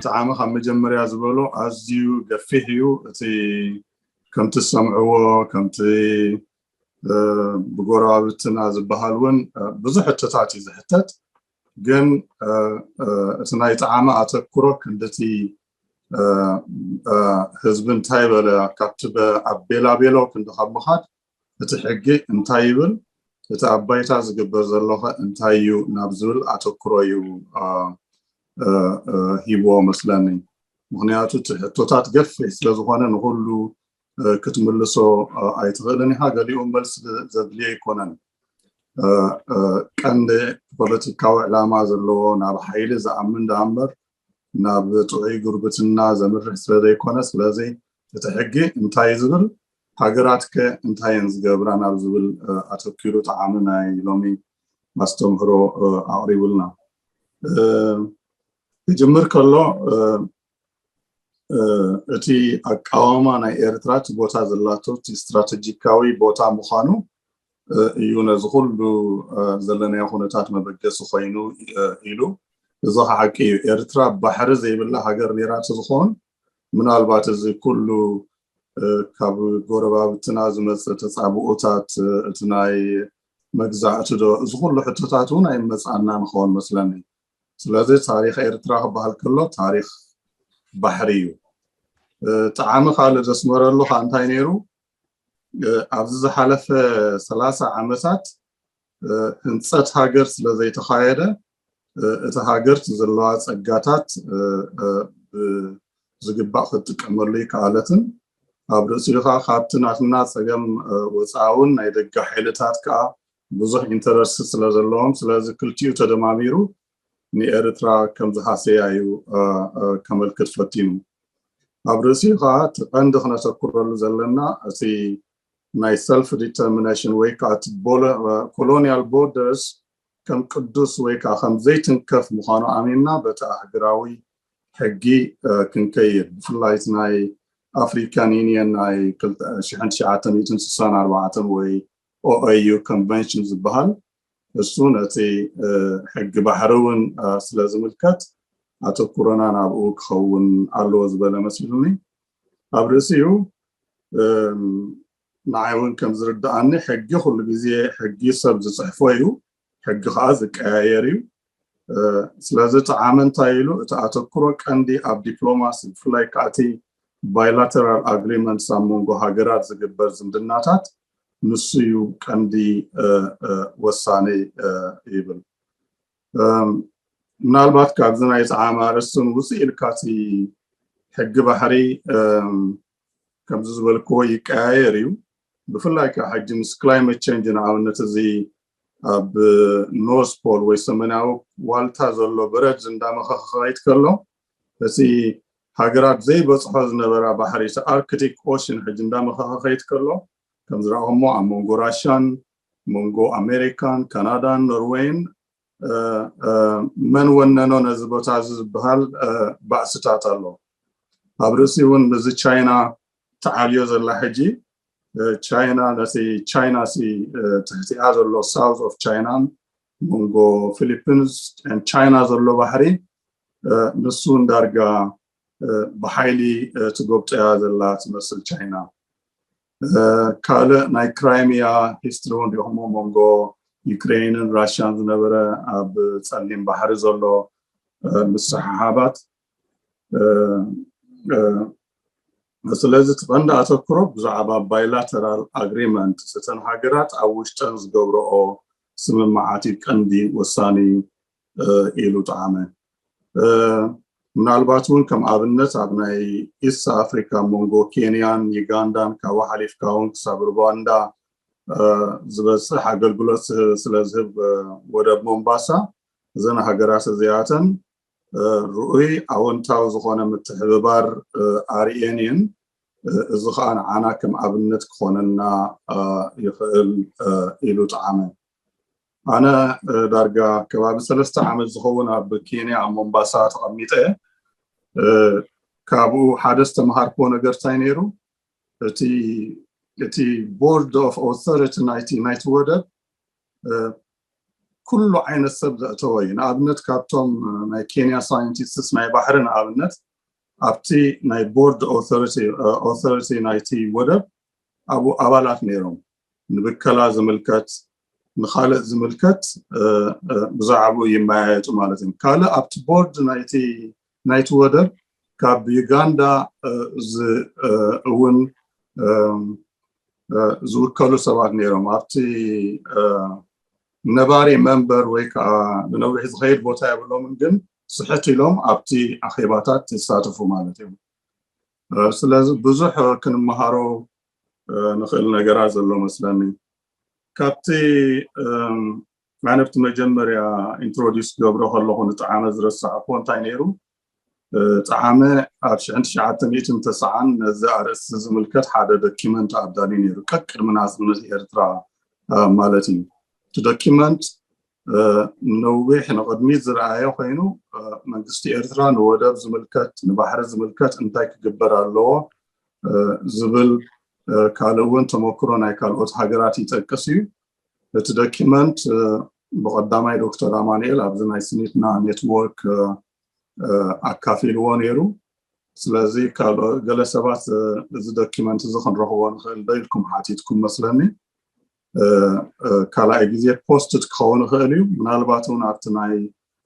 ጠዓመ ካብ መጀመርያ ዝበሎ ኣዝዩ ገፊሕ እዩ። እቲ ከምቲ ዝሰምዕዎ፣ ከምቲ ብጎረባብትና ዝበሃል እውን ብዙሕ ሕቶታት እዩ ዝሕተት። ግን እቲ ናይ ጠዓመ ኣተኩሮ ክንድቲ ህዝቢ እንታይ በለ፣ ካብቲ ኣብ ቤላቤሎ ክንዲ ካብ ምኻድ እቲ ሕጊ እንታይ ይብል፣ እቲ ኣብ ባይታ ዝግበር ዘሎ ኸ እንታይ እዩ ናብ ዝብል ኣተኩሮ እዩ ሂብዎ መስለኒ። ምክንያቱ እቲ ሕቶታት ገፊሕ ስለዝኾነ ንኩሉ ክትምልሶ ኣይትኽእልን ኢኻ። ገሊኡ መልሲ ዘድልዮ ኣይኮነን። ቀንዲ ፖለቲካዊ ዕላማ ዘለዎ፣ ናብ ሓይሊ ዝኣምን ደኣ እምበር ናብ ጥዑይ ጉርብትና ዘምርሕ ስለ ዘይኮነ፣ ስለዚ እቲ ሕጊ እንታይ ዝብል፣ ሃገራት ከ እንታይ እየን ዝገብራ ናብ ዝብል ኣተኪሩ ጠዓመ ናይ ሎሚ ኣስተምህሮ ኣቕሪቡልና። ክጅምር ከሎ እቲ ኣቃዋማ ናይ ኤርትራ እቲ ቦታ ዘላቶ እቲ ስትራተጂካዊ ቦታ ምዃኑ እዩ ነዚ ኩሉ ዘለናዮ ኩነታት መበገሲ ኮይኑ ኢሉ። እዚ ሓቂ እዩ። ኤርትራ ባሕሪ ዘይብላ ሃገር ነይራ እንተዝኸውን፣ ምናልባት እዚ ኩሉ ካብ ጎረባብትና ዝመጽእ ተጻብኦታት፣ እቲ ናይ መግዛእቲ ዶ፣ እዚ ኩሉ ሕቶታት እውን ኣይመጻና ንኸውን መስለኒ። ስለዚ ታሪኽ ኤርትራ ክበሃል ከሎ ታሪኽ ባሕሪ እዩ። ጠዓሚ ካልእ ዘስመረሉ ከዓ እንታይ ነይሩ? ኣብዚ ዝሓለፈ ሰላሳ ዓመታት ህንፀት ሃገር ስለ ዘይተኻየደ፣ እቲ ሃገር እቲ ዘለዋ ፀጋታት ብዝግባእ ክትጥቀመሉ ይከኣለትን፣ ኣብ ርእሲኡ ከዓ ካብቲ ናትና ፀገም ወፃኢ እውን ናይ ደገ ሓይልታት ከዓ ብዙሕ ኢንተረስት ስለ ዘለዎም፣ ስለዚ ክልቲኡ ተደማሚሩ ንኤርትራ ከም ዝሃሰያ እዩ ከመልክት ፈቲኑ። ኣብ ርእሲኡ ከዓ እቲ ቀንዲ ክነተኩረሉ ዘለና እቲ ናይ ሰልፍ ዲተርሚኔሽን ወይ ከዓ እቲ ኮሎኒያል ቦርደርስ ከም ቅዱስ ወይ ከዓ ከም ዘይትንከፍ ምዃኑ ኣሚንና በቲ ኣህግራዊ ሕጊ ክንከይድ፣ ብፍላይ እቲ ናይ ኣፍሪካን ዩኒየን ናይ ሽሕን ትሽዓተ ሚእትን ስሳን ኣርባዕተን ወይ ኦኤዩ ኮንቨንሽን ዝበሃል፣ እሱ ነቲ ሕጊ ባሕሪ እውን ስለ ዝምልከት ኣተኩሮና ናብኡ ክኸውን ኣለዎ ዝበለ መሲሉኒ። ኣብ ርእሲኡ ንዓይ እውን ከም ዝርድኣኒ ሕጊ ኩሉ ግዜ ሕጊ ሰብ ዝፅሕፎ እዩ፣ ሕጊ ከዓ ዝቀያየር እዩ። ስለዚ ጠዓመ እንታይ ኢሉ፣ እቲ ኣተኩሮ ቀንዲ ኣብ ዲፕሎማሲ፣ ብፍላይ ከዓ እቲ ባይላተራል ኣግሪመንትስ ኣብ መንጎ ሃገራት ዝግበር ዝምድናታት ንሱ እዩ ቀንዲ ወሳኒ ይብል። ምናልባት ካብዚ ናይ ጠዓመ ኣርእስቲ ውፅእ ኢልካ እቲ ሕጊ ባሕሪ ከምዚ ዝበልክዎ ይቀያየር እዩ። ብፍላይ ከዓ ሕጂ ምስ ክላይመት ቸንጅ ንኣብነት እዚ ኣብ ኖርዝ ፖል ወይ ሰሜናዊ ዋልታ ዘሎ በረድ እንዳመኸኸ ክኸይድ ከሎ እቲ ሃገራት ዘይበፅሖ ዝነበራ ባሕሪ እቲ ኣርክቲክ ኦሽን ሕጂ እንዳመኸኸ ክኸይድ ከሎ ከም ዝረኣኹሞ ኣብ መንጎ ራሻን መንጎ ኣሜሪካን ካናዳን ኖርዌይን መን ወነኖ ነዚ ቦታ እዚ ዝበሃል ባእስታት ኣሎ። ኣብ ርእሲ እውን ምስዚ ቻይና ተዓብዮ ዘላ ሕጂ ቻይና ነቲ ቻይና ሲ ትሕቲኣ ዘሎ ሳውዝ ኦፍ ቻይናን መንጎ ፊሊፒንስ ቻይና ዘሎ ባሕሪ ንሱ እንዳርጋ ብሓይሊ ትጎብጠያ ዘላ ትመስል ቻይና። ካልእ ናይ ክራይሚያ ሂስትሪ እውን ሪኹሞ መንጎ ዩክሬንን ራሽያን ዝነበረ ኣብ ፀሊም ባሕሪ ዘሎ ምስሕሓባት። ስለዚ እቲ ቀንዲ ኣተኩሮ ብዛዕባ ባይላተራል ኣግሪመንት እተን ሃገራት ኣብ ውሽጠን ዝገብረኦ ስምምዓት እዩ ቀንዲ ወሳኒ ኢሉ ጠዓመ። ምናልባት እውን ከም ኣብነት ኣብ ናይ ኢስት ኣፍሪካ መንጎ ኬንያን ዩጋንዳን ካብኡ ሓሊፍካ እውን ክሳብ ሩዋንዳ ዝበፅሕ ኣገልግሎት ስለ ዝህብ ወደብ ሞምባሳ እዘን ሃገራት እዚኣተን ርኡይ ኣወንታዊ ዝኾነ ምትሕብባር ኣርእየን እየን። እዚ ከዓ ንዓና ከም ኣብነት ክኾነና ይኽእል ኢሉ ጠዓመ። ኣነ ዳርጋ ከባቢ ሰለስተ ዓመት ዝኸውን ኣብ ኬንያ ኣብ ሞምባሳ ተቐሚጠ። ካብኡ ሓደ ዝተምሃርክዎ ነገር እንታይ ነይሩ? እቲ እቲ ቦርድ ኦፍ ኦቶሪቲ ናይቲ ናይቲ ወደብ ኩሉ ዓይነት ሰብ ዘእተወ እዩ። ንኣብነት ካብቶም ናይ ኬንያ ሳይንቲስትስ ናይ ባሕሪ ንኣብነት ኣብቲ ናይ ቦርድ ኦቶሪቲ ናይቲ ወደብ ኣብኡ ኣባላት ነይሮም። ንብከላ ዝምልከት ንካልእ ዝምልከት ብዛዕባኡ ይመያየጡ ማለት እዮም። ካልእ ኣብቲ ቦርድ ናይቲ ናይቲ ወደብ ካብ ዩጋንዳ እውን ዝውከሉ ሰባት ነይሮም። ኣብቲ ነባሪ መንበር ወይ ከዓ ብነዊሕ ዝኸይድ ቦታ የብሎምን፣ ግን ስሕት ኢሎም ኣብቲ ኣኼባታት ይሳተፉ ማለት እዮም። ስለዚ ብዙሕ ክንመሃሮ ንኽእል ነገራት ዘሎ መስለኒ። ካብቲ ኣነ ኣብቲ መጀመርያ ኢንትሮዲስ ክገብሮ ከለኹ ንጠዓመ ዝረሳዕኩዎ እንታይ ነይሩ፣ ጠዓመ ኣብ ሽሕን ትሽዓተ ሚእትን ተስዓን ነዚ ኣርእስቲ ዝምልከት ሓደ ዶኪመንት ኣዳልዩ ነይሩ፣ ቀቅድሚ ናጽነት ኤርትራ ማለት እዩ። እቲ ዶኪመንት ነዊሕ ንቕድሚት ዝረኣየ ኮይኑ፣ መንግስቲ ኤርትራ ንወደብ ዝምልከት ንባሕሪ ዝምልከት እንታይ ክግበር ኣለዎ ዝብል ካልእ እውን ተመክሮ ናይ ካልኦት ሃገራት ይጠቅስ እዩ። እቲ ዶኪመንት ብቐዳማይ ዶክተር ኣማኑኤል ኣብዚ ናይ ስኒትና ኔትወርክ ኣካፊልዎ ነይሩ። ስለዚ ገለ ሰባት እዚ ዶኪመንት እዚ ክንረኽቦ ንኽእል ዶ ኢልኩም ሓቲትኩም መስለኒ። ካልኣይ ግዜ ፖስትድ ክኸውን ይኽእል እዩ። ምናልባት እውን ኣብቲ ናይ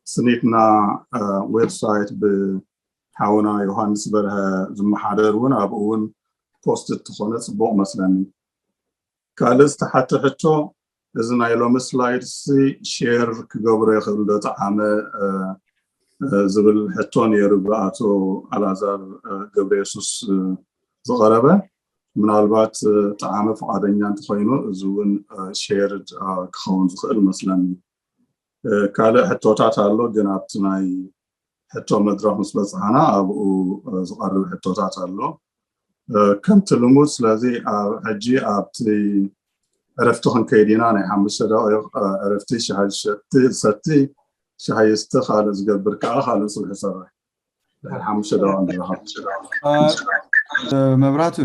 ስኒትና ዌብሳይት ብሓውና ዮሃንስ በርሀ ዝመሓደር እውን ኣብኡ እውን ፖስትድ ተኾነ ፅቡቕ መስለኒ። ካልእ ዝተሓተ ሕቶ፣ እዚ ናይ ሎሚ ስላይድ ሲ ሼር ክገብሮ ይኽእል ዶ ጠዓመ ዝብል ሕቶ ነይሩ ብኣቶ ኣልኣዛር ገብረ የሱስ ዝቐረበ። ምናልባት ጠዓመ ፍቓደኛ እንተኾይኑ እዚ እውን ሼርድ ክኸውን ዝኽእል መስለኒ። ካልእ ሕቶታት ኣሎ፣ ግን ኣብቲ ናይ ሕቶ መድረኽ ምስ በፅሓና ኣብኡ ዝቐርብ ሕቶታት ኣሎ። ከምቲ ልሙድ ስለዚ ኣብ ሕጂ ኣብቲ ዕረፍቲ ክንከይድ ኢና። ናይ ሓሙሽተ ደቂቕ ዕረፍቲ፣ ሻሂ ዝሰቲ ዝሰቲ፣ ሻሂ ዝስተ፣ ካልእ ዝገብር ከዓ ካልእ ስርሑ ይሰርሕ። ድሕሪ ሓሙሽተ ደቂቕ ንራኸብ። መብራቱ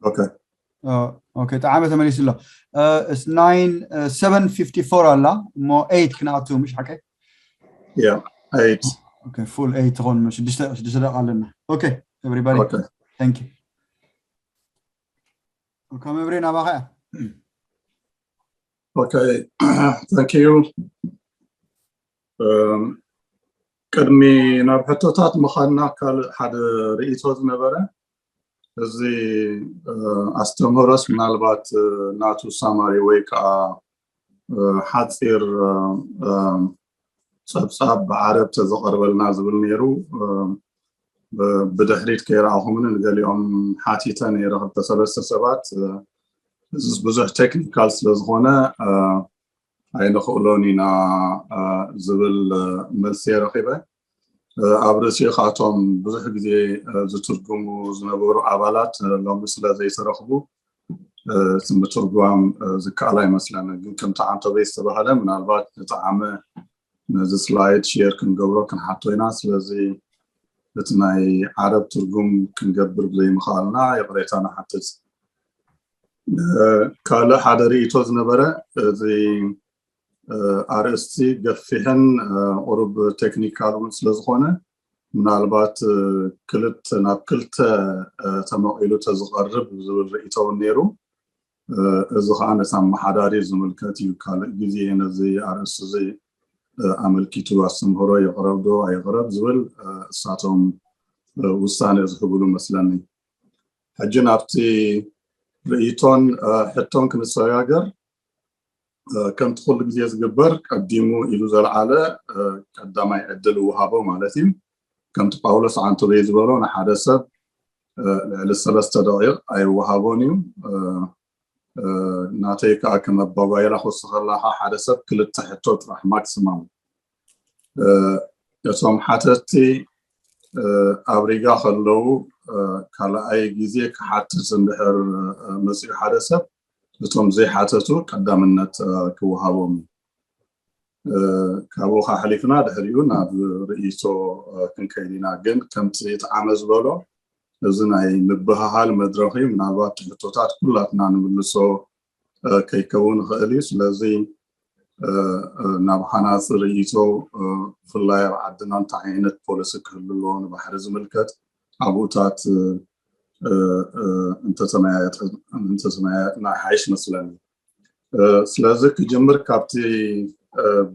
ኦኬ። ኦኬ፣ ጠዓመ ተመሊሱ ኣሎ። ናይን ሰቨን ፊፍቲ ፎር ኣላ እሞ ኤይት ክንኣቱ ምሽ ሓቀ ያ ኤይት ፉል ኤይት ትኾን ሽዱሽተ ደቂቃ ኣለና። ኦኬ everybody Okay. Thank you። ኦኬ መብሬ ናባኻ እያ። Okay, thank you. ቅድሚ ናብ ሕቶታት ምኻድና ካልእ ሓደ ርእይቶ ዝነበረ፣ እዚ ኣስተምህሮስ ምናልባት ናቱ ሳማሪ ወይ ከዓ ሓፂር ፀብፃብ ብዓረብ ተዘቐርበልና ዝብል ነይሩ። ብድሕሪት ከይረኣኹምን ንገሊኦም ሓቲተ ነይረ ክልተ ሰለስተ ሰባት። እዚስ ብዙሕ ቴክኒካል ስለዝኾነ ኣይንኽእሎን ኢና ዝብል መልሲ ረኺበ። ኣብ ርእሲ ካቶም ብዙሕ ግዜ ዝትርጉሙ ዝነበሩ ኣባላት ሎሚ ስለ ዘይተረኽቡ እቲ ምትርጓም ዝከኣል ኣይመስለንን። ግን ከምቲ ዓንተበይ ዝተባህለ ምናልባት ንጠዓመ ነዚ ስላይድ ሼር ክንገብሮ ክንሓቶ ኢና። ስለዚ እቲ ናይ ዓረብ ትርጉም ክንገብር ብዘይምኽኣልና ይቕሬታ ንሓትት። ካልእ ሓደ ርእይቶ ዝነበረ፣ እዚ ኣርእስቲ ገፊሕን ቁሩብ ቴክኒካል እውን ስለዝኾነ ምናልባት ክልተ ናብ ክልተ ተመቒሉ ተዝቐርብ ዝብል ርእይቶ እውን ነይሩ። እዚ ከዓ ነቲ ኣመሓዳሪ ዝምልከት እዩ። ካልእ ግዜ ነዚ ኣርእስቲ እዚ ኣመልኪቱ ኣስተምህሮ የቕረብ ዶ ኣየቕረብ ዝብል እሳቶም ውሳነ ዝህብሉ መስለኒ። ሕጂ ናብቲ ርእይቶን ሕቶን ክንሰጋገር፣ ከምቲ ኩሉ ግዜ ዝግበር ቀዲሙ ኢሉ ዘልዓለ ቀዳማይ ዕድል እወሃቦ ማለት እዩ። ከምቲ ጳውሎስ ዓንቶበይ ዝበሎ ንሓደ ሰብ ልዕሊ ሰለስተ ደቂቕ ኣይወሃቦን እዩ። ናተይ ከዓ ከም ኣባጓይላ ክወስኸላካ ሓደ ሰብ ክልተ ሕቶ ጥራሕ ማክሲማም። እቶም ሓተትቲ ኣብ ሪጋ ከለዉ ካልኣይ ግዜ ክሓትት እንድሕር መፅኡ ሓደ ሰብ እቶም ዘይሓተቱ ቀዳምነት ክወሃቦም እዩ። ካብኡ ከዓ ሓሊፍና ድሕሪኡ ናብ ርእይቶ ክንከይድ ኢና። ግን ከምቲ ጠዓመ ዝበሎ እዚ ናይ ምብህሃል መድረኽ እዩ። ምናልባት ሕቶታት ኩላትና ንምልሶ ከይከውን ይኽእል እዩ። ስለዚ ናብ ሃናፂ ርእይቶ፣ ብፍላይ ኣብ ዓድና እንታይ ዓይነት ፖሊሲ ክህሉ ኣለዎ ንባሕሪ ዝምልከት ኣብኡታት እንተተመያየጥና ሓይሽ መስለኒ። ስለዚ ክጅምር ካብቲ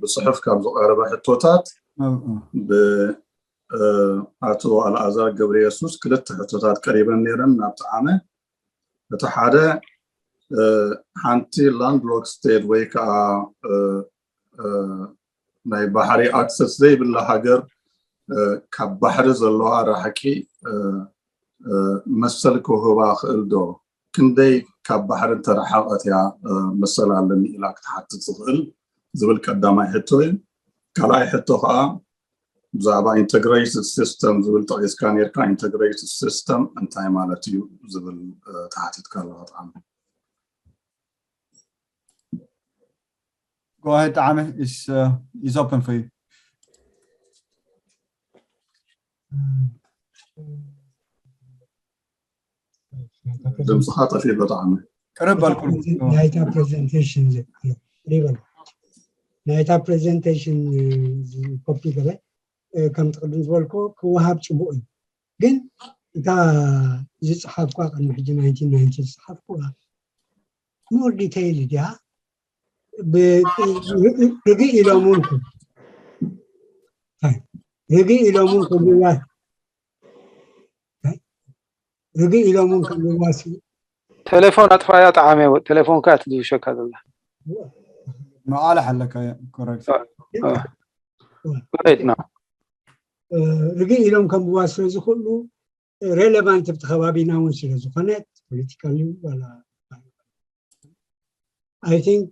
ብፅሑፍ ካብ ዝቐረበ ሕቶታት ብኣቶ ኣልኣዛር ገብረ የሱስ ክልተ ሕቶታት ቀሪበን ነይረን ናብ ጠዓመ። እቲ ሓደ ሓንቲ ላንድሎክ ስቴት ወይ ከዓ ናይ ባሕሪ ኣክሰስ ዘይብላ ሃገር ካብ ባሕሪ ዘለዋ ራሕቂ መሰል ክህባ ክእል ዶ? ክንደይ ካብ ባሕሪ እንተረሓቐት እያ መሰል ኣለኒ ኢላ ክትሓትት ዝኽእል ዝብል ቀዳማይ ሕቶ እዩ። ካልኣይ ሕቶ ከዓ ብዛዕባ ኢንተግሬትድ ሲስተም ዝብል ጠቒስካ ነርካ። ኢንተግሬትድ ሲስተም እንታይ ማለት እዩ ዝብል ተሓቲትካ ኣለካ። ጠዓመ። Go ahead, Tame. It's, uh, it's open for you. ድምፅኻ ጠፊኡ ብጣዕሚ። ቅርብ በልኩም። ናይታ ፕሬዘንቴሽን ናይታ ፕሬዘንቴሽን ኮፒ ገለ ከምቲ ቅድም ዝበልኮ ክወሃብ ፅቡቅ እዩ። ግን እታ ዝፅሓፍኳ ቅድሚ ሕጂ ናይንቲን ናይንቲ ዝፅሓፍኩዋ more detail ድያ? ርግእ ኢሎም እውን ርግእ ኢሎም እውን ከምዋ ርግእ ኢሎም እውን ከምዋሲ ቴሌፎን ኣጥፋያ ጠዓመ። ቴሌፎንካ ትድውሸካ ዘላ መዓለ ሓለካ። ኮረክት ሬድና ርግእ ኢሎም ከምዋ ስለ ዝኽእሉ ሬሌቫንት ኣብቲ ከባቢና እውን ስለ ዝኾነት ፖለቲካሊ ዋላ I think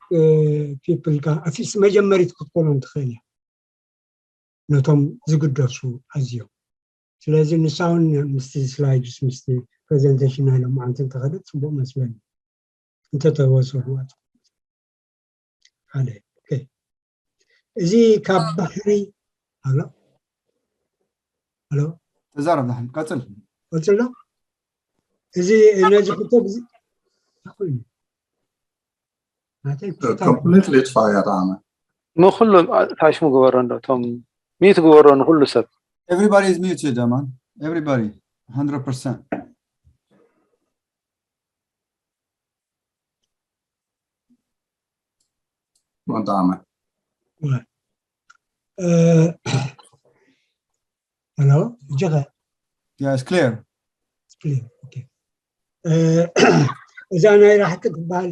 people at least መጀመሪት ክትኮኖም ትኽእል እያ ነቶም ዝግደሱ ኣዝዮም። ስለዚ ንሳ እውን ምስቲ ስላይድስ ምስቲ ፕሬዘንቴሽን ናይ ሎማዓንቲ እንተኸደት ፅቡቅ መስለኒ እንተተወሰድዋ። ሓደ okay። እዚ ካብ ባሕሪ ኣሎ ኣሎ ተዛረብ ዳሕን ቀፅል። ቀፅሎ እዚ ነዚ ክቶ ብዚ ኮይኑ ኮምፕሊትሊ ጥፋያ ጠዓመ። ንኩሉ ታሽሙ ግበሮ እንዶ እቶም ሚት ግበሮ ንኩሉ ሰብ። Everybody is muted, man. Everybody, hundred percent. ጠዓመ። ሄሎ እጀኸ Yeah, it's clear. እዛ ናይ ራሕቂ ትበሃል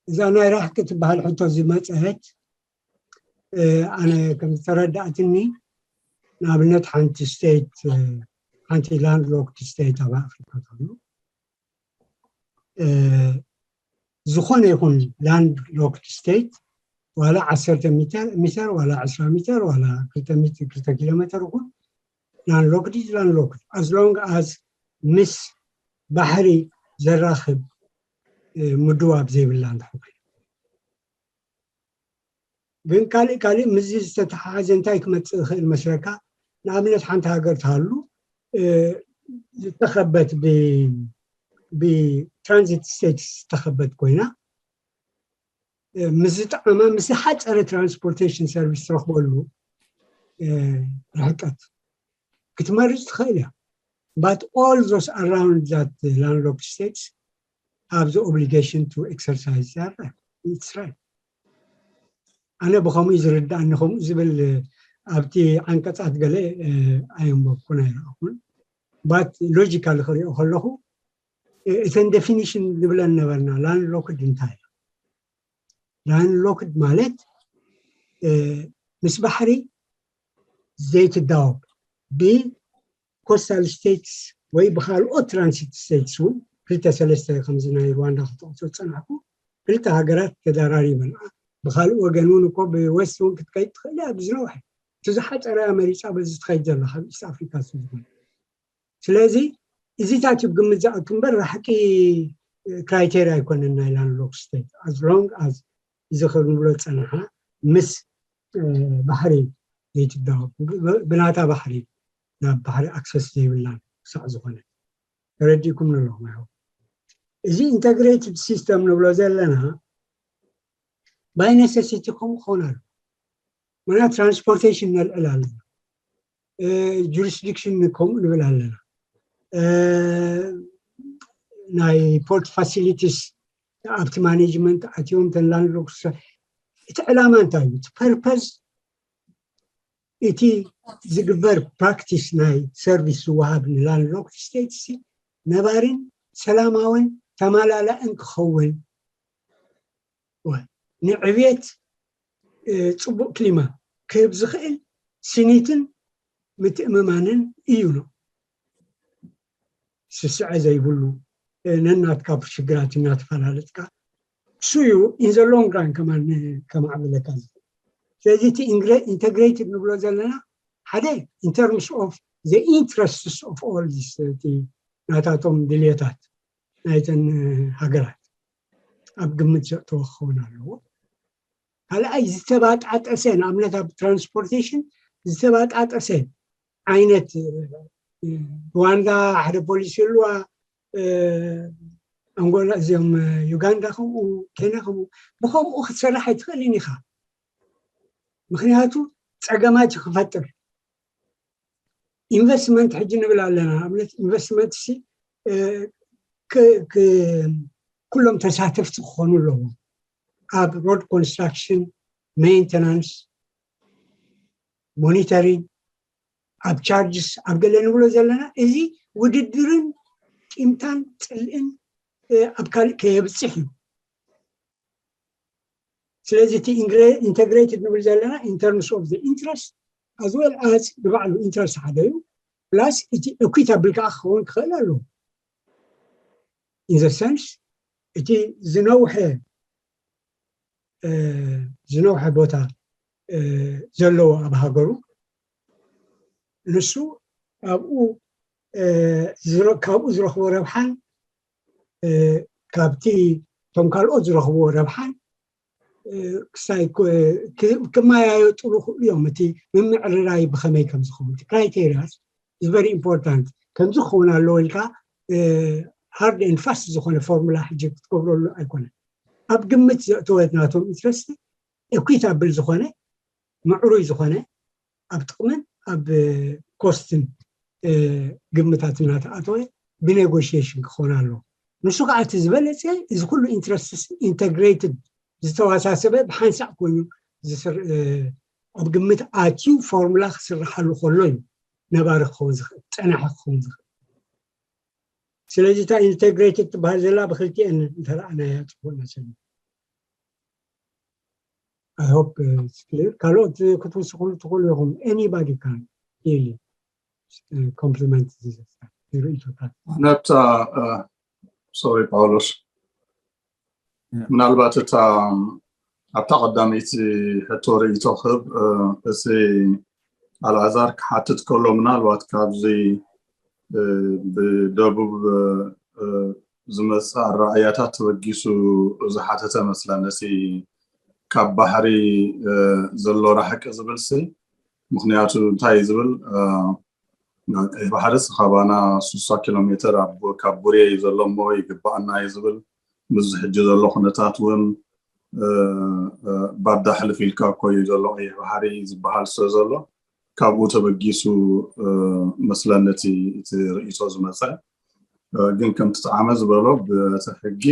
እዛ ናይ ራሕቂ ትበሃል ሕቶ ዝመፀት ኣነ ከም ዝተረዳእትኒ ንኣብነት ሓንቲ ስቴት ሓንቲ ላንድ ሎክድ ስቴት ኣብ ኣፍሪካ ተሎ ዝኾነ ይኹን ላንድ ሎክድ ስቴት ዋላ ዓሰርተ ሚተር ዋላ ዕስራ ሚተር ዋላ ክልተ ኪሎ ሜተር ይኹን ላንድ ሎክድ ኢዝ ላንድ ሎክድ as long as ምስ ባሕሪ ዘራኽብ ምድዋብ ዘይብላ እንተኾነ ግን ካልእ ካልእ ምስዚ ዝተተሓሓዘ እንታይ ክመፅእ ይኽእል መስለካ? ንኣብነት ሓንቲ ሃገር ትሃሉ ዝተኸበት ብትራንዚት ስቴትስ ዝተኸበት ኮይና ምስ ዝጠዓማ ምስ ዝሓፀረ ትራንስፖርቴሽን ሰርቪስ ትረኽበሉ ርሕቀት ክትመርፅ ትኽእል እያ። But all those around that landlocked states have the obligation to exercise their right. It's right. ኣነ ብኸምኡ ዝርዳእኒ ከምኡ ዝብል ኣብቲ ዓንቀፃት ገለ ኣየንበብኩን ኣይረኣኹን። But logically ክሪኦ ከለኹ እተን ዴፊኒሽን ንብለን ነበርና። ላንድ ሎክድ እንታይ እዩ? ላንድ ሎክድ ማለት ምስ ባሕሪ ዘይትዳወብ ብኮስታል ስቴትስ ወይ ብካልኦት ትራንሲት ስቴትስ እውን ክልተ ሰለስተ ከምዚ ናይ ሩዋንዳ ክጠቕሶ ዝፀናሕኩ ክልተ ሃገራት ተደራሪበን ብካልእ ወገን እውን እኮ ብወስት እውን ክትከይድ ትኽእል እያ ብዝነውሐ እቲ ዝሓፀረ መሪፃ በዚ ትኸይድ ዘላ ካብ ኢስት ኣፍሪካ ዝኾነ ስለዚ እዚታት እዩ ግምት ዝኣቱ እምበር ራሕቂ ክራይቴርያ ኣይኮነን ናይ ላንድሎክ ስቴት as long as እዚ ክንብሎ ዝፀናሕና ምስ ባሕሪ ዘይትዳወብ ብናታ ባሕሪ ናብ ባሕሪ ኣክሰስ ዘይብላን ክሳዕ ዝኾነ ተረዲእኩም ኣለኹም ኣይሆ እዚ ኢንተግሬትድ ሲስተም ንብሎ ዘለና ባይ ነሰሲቲ ከምኡ ክኸውን ኣሎ። ምና ትራንስፖርቴሽን ነልዕል ኣለና፣ ጁሪስዲክሽን ከምኡ ንብል ኣለና፣ ናይ ፖርት ፋሲሊቲስ ኣብቲ ማኔጅመንት ኣትዮም ተን ላንድሎክስ። እቲ ዕላማ እንታይ እዩ? እቲ ፐርፐዝ፣ እቲ ዝግበር ፕራክቲስ ናይ ሰርቪስ ዝወሃብ ንላንድሎክስ ስቴትስ ነባሪን ሰላማዊን ተማላላእን ክኸውን፣ ንዕብየት ጽቡቅ ክሊማ ክህብ ዝኽእል ስኒትን ምትእምማንን እዩ ነው። ስስዐ ዘይብሉ ነናትካ ሽግራት እናተፈላለጥካ እሱ እዩ ኢን ዘ ሎንግ ራን ከማን ከማዕብለካ ዝኽእል። ስለዚ እቲ ኢንግሬ- ኢንተግሬትድ ንብሎ ዘለና ሓደ in terms of the interests of all this እቲ ናታቶም ድልየታት ናይተን ሃገራት ኣብ ግምት ዘእተወ ክኸውን ኣለዎ። ካልኣይ ዝተባጣጠሰ ንኣብነት ኣብ ትራንስፖርቴሽን ዝተባጣጠሰ ዓይነት ሩዋንዳ ሓደ ፖሊሲ ኣለዋ፣ ኣንጎላ እዚኦም ዩጋንዳ ከምኡ፣ ኬንያ ከምኡ። ብከምኡ ክትሰርሕ ኣይትኽእልን ኢኻ። ምክንያቱ ፀገማት ክፈጥር ኢንቨስትመንት ሕጂ ንብል ኣለና። ኣብነት ኢንቨስትመንት ሲ ኩሎም ተሳተፍቲ ክኾኑ ኣለዎም ኣብ ሮድ ኮንስትራክሽን፣ ሜንተናንስ፣ ሞኒተሪንግ፣ ኣብ ቻርጅስ ኣብ ገለ ንብሎ ዘለና እዚ ውድድርን ቂምታን ፅልእን ኣብ ካልእ ከየብፅሕ እዩ። ስለዚ እቲ ኢንተግሬትድ ንብል ዘለና in terms of the interest as well as ንባዕሉ ኢንትረስት ሓደ እዩ። ፕላስ እቲ እኩት ኣብል ከዓ ክኸውን ክኽእል ኣለዎ። ኢን ዘ ሰንስ እቲ ዝነውሐ ዝነውሐ ቦታ ዘለዎ ኣብ ሃገሩ ንሱ ኣብኡ ካብኡ ዝረኽቦ ረብሓን ካብቲ እቶም ካልኦት ዝረኽብዎ ረብሓን ክሳይ ክመያየጥሉ ክእሉ እዮም። እቲ ምምዕርራይ ብኸመይ ከም ዝኸውን እቲ ክራይቴሪያስ is very important። ከምዚ ክኸውን ኣለዎ ኢልካ ሃርድ ኤንድ ፋስት ዝኾነ ፎርሙላ ሕጂ ክትገብረሉ ኣይኮነን። ኣብ ግምት ዘእተወት ናቶም ኢንትረስት እኩት ኣብል ዝኾነ ምዕሩይ ዝኾነ ኣብ ጥቕምን ኣብ ኮስትን ግምታት እናተኣተወ ብኔጎሽሽን ክኾን ኣለዎ። ንሱ ከዓ እቲ ዝበለፀ እዚ ኩሉ ኢንትረስትስ ኢንተግሬትድ ዝተዋሳሰበ ብሓንሳእ ኮይኑ ኣብ ግምት ኣትዩ ፎርሙላ ክስርሓሉ ከሎ እዩ ነባሪ ክኸውን ዝኽእል፣ ፀናሒ ክኸውን ዝኽእል። ስለዚ እታ ኢንተግሬትድ ትበሃል ዘላ ብክልቲኤን እንተረኣናያ ፅቡቅ መሰለኒ። I hope it's clear። ካልኦት ክትውስኹሉ ትኽእሉ ኢኹም። Anybody can really compliment this ርእይቶታት። ነታ ሶሪ ጳውሎስ፣ ምናልባት እታ ኣብታ ቀዳመይቲ ሕቶ ርእይቶ ክህብ፣ እቲ ኣልኣዛር ክሓትት ከሎ ምናልባት ካብዚ ብደቡብ ዝመፅእ ኣረኣእያታት ተበጊሱ ዝሓተተ መስለኒ። እቲ ካብ ባሕሪ ዘሎ ራሕቂ ዝብል ሲ ምክንያቱ እንታይ ዝብል ቀይ ባሕሪ ሲ ካባና ስሳ ኪሎ ሜትር ካብ ቡሬ እዩ ዘሎ እሞ ይግባኣና እዩ ዝብል፣ ምስዚ ሕጂ ዘሎ ኩነታት እውን ባዳ ሕልፍ ኢልካ እኮ እዩ ዘሎ ቀይሕ ባሕሪ ዝበሃል ስለ ዘሎ ካብኡ ተበጊሱ መስለኒ እቲ ርእይቶ ዝመፀ። ግን ከምቲ ጣዕመ ዝበሎ በቲ ሕጊ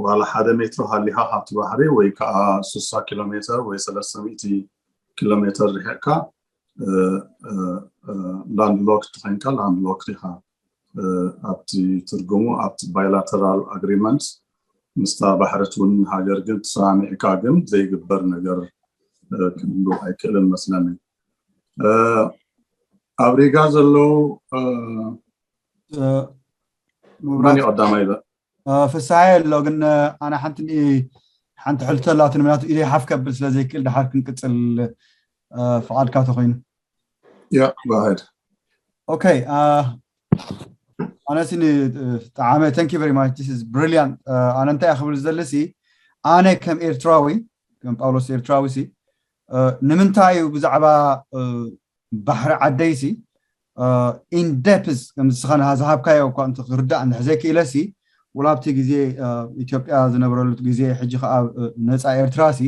ዋላ ሓደ ሜትሮ ሃሊኻ ካብቲ ባሕሪ ወይ ከዓ ስሳ ኪሎ ሜትር ወይ ሰለስተ ሚእቲ ኪሎ ሜትር ርሒቕካ ላንድ ሎክድ ተኾይንካ ላንድ ሎክድ ኢኻ። ኣብቲ ትርጉሙ ኣብቲ ባይላተራል ኣግሪመንት ምስታ ባሕርት እውን ሃገር ግን ተሰማሚዕካ ግን ዘይግበር ነገር ክህሉ ኣይክእልን መስለኒ። ኣብ ሪጋ ዘለዉ መን ቀዳማይ ይበል? ፍስሓየ ኣሎ ግን ኣነ ሓንቲ ሓንቲ ሕልቶ ኣላትኒ ምክንያቱ ኢደይ ሓፍ ከብል ስለ ዘይክእል ድሓር ክንቅፅል ፍቓድካ ተኮይኑ። Yeah, go ahead. Okay. ኣነ ሲኒ ጠዓመ thank you very much, this is brilliant. ኣነ እንታይ ክብል ዝደሊ ሲ ኣነ ከም ኤርትራዊ ከም ጳውሎስ ኤርትራዊ ሲ ንምንታይ እዩ ብዛዕባ ባሕሪ ዓደይ ሲ in depth ከም ዝስኻ ዝሃብካዮ እኳ እንተ ክርዳእ እንድሕር ዘይክኢለ ሲ ወላ ኣብቲ ግዜ ኢትዮጵያ ዝነበረሉ ግዜ ሕጂ ከዓ ነፃ ኤርትራ ሲ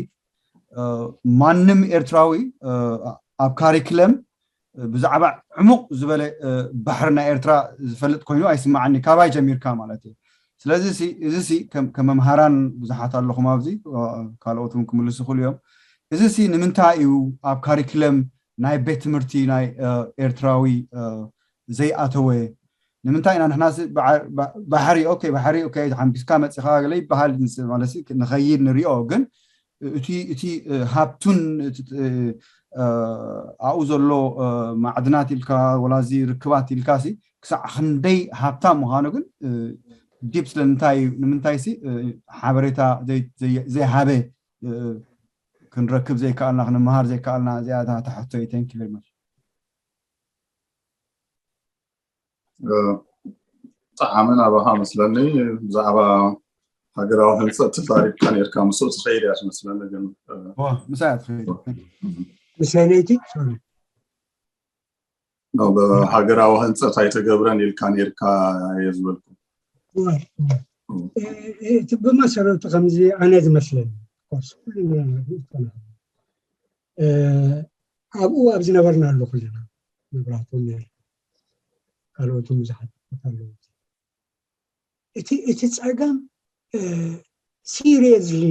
ማንም ኤርትራዊ ኣብ ካሪክለም ብዛዕባ ዕሙቕ ዝበለ ባሕሪ ናይ ኤርትራ ዝፈልጥ ኮይኑ ኣይስማዓኒ፣ ካባይ ጀሚርካ ማለት እዩ። ስለዚ እዚ ከም መምሃራን ብዙሓት ኣለኹም ኣብዚ፣ ካልኦት እውን ክምልሱ ይኽእሉ እዮም። እዚ ሲ ንምንታይ እዩ ኣብ ካሪክለም ናይ ቤት ትምህርቲ ናይ ኤርትራዊ ዘይኣተወ? ንምንታይ ኢና ንሕና ባሕሪ ኦኬ ባሕሪ ኦኬ ሓምቢስካ መፂኻ ገለ ይበሃል፣ ማለት ንኸይድ ንሪኦ፣ ግን እቲ እቲ ሃብቱን ኣብኡ ዘሎ ማዕድናት ኢልካ ወላዚ ርክባት ኢልካ ሲ ክሳዕ ክንደይ ሃብታም ምዃኑ ግን ዲፕ ስለምንታይ እዩ? ንምንታይ ሲ ሓበሬታ ዘይሃበ ክንረክብ ዘይከኣልና፣ ክንመሃር ዘይከኣልና? እዚኣ እታ ሕቶ እዩ። Thank you very much። ጠዓመ ናባኻ መስለኒ። ብዛዕባ ሃገራዊ ህንፀት ተዛሪብካ ነርካ፣ ምስኡ ትኸይድ እያ ትመስለኒ። ግን ምሳይ ትኸይድ ምሳይ ነይቲ ሃገራዊ ህንፀት ኣይተገብረን ኢልካ ነርካ እየ ዝበልኩ። እቲ ብመሰረቱ ከምዚ ኣነ ዝመስለኒ ኣብኡ ኣብ ዝነበርና ኣሎ ኩልና፣ መብራህቶም ነይሩ፣ ካልኦትን ብዙሓት ኣለዉ። እቲ እቲ ፀገም ሲሪየስሊ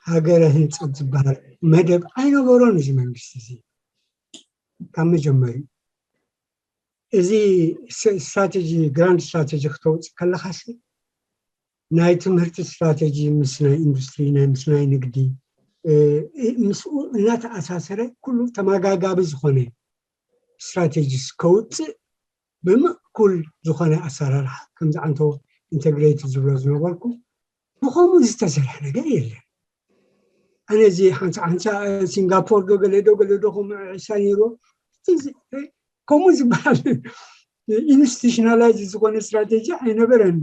ሃገረ ህንፀት ዝበሃል መደብ ኣይነበሮን እዚ መንግስቲ እዚ ካብ መጀመሪኡ። እዚ ስትራቴጂ፣ ግራንድ ስትራቴጂ ክተውፅእ ከለኻሲ ናይ ትምህርቲ ስትራቴጂ ምስ ናይ ኢንዱስትሪ፣ ናይ ምስ ናይ ንግዲ ምስኡ እናተኣሳሰረ ኩሉ ተመጋጋቢ ዝኾነ ስትራቴጂስ ከውፅእ ብምእኩል ዝኾነ ኣሰራርሓ ከምዚ ዓንቶ ኢንተግሬት ዝብሎ ዝነበርኩ ብኸምኡ ዝተሰርሐ ነገር የለን። ኣነ እዚ ሓንሳ ሓንሳ ሲንጋፖር ዶ ገለ ዶ ገለ ዶ ከምኡ ዕሳ ነይሩ ከምኡ ዝበሃል ኢንስቲቱሽናላይዝ ዝኾነ ስትራቴጂ ኣይነበረን።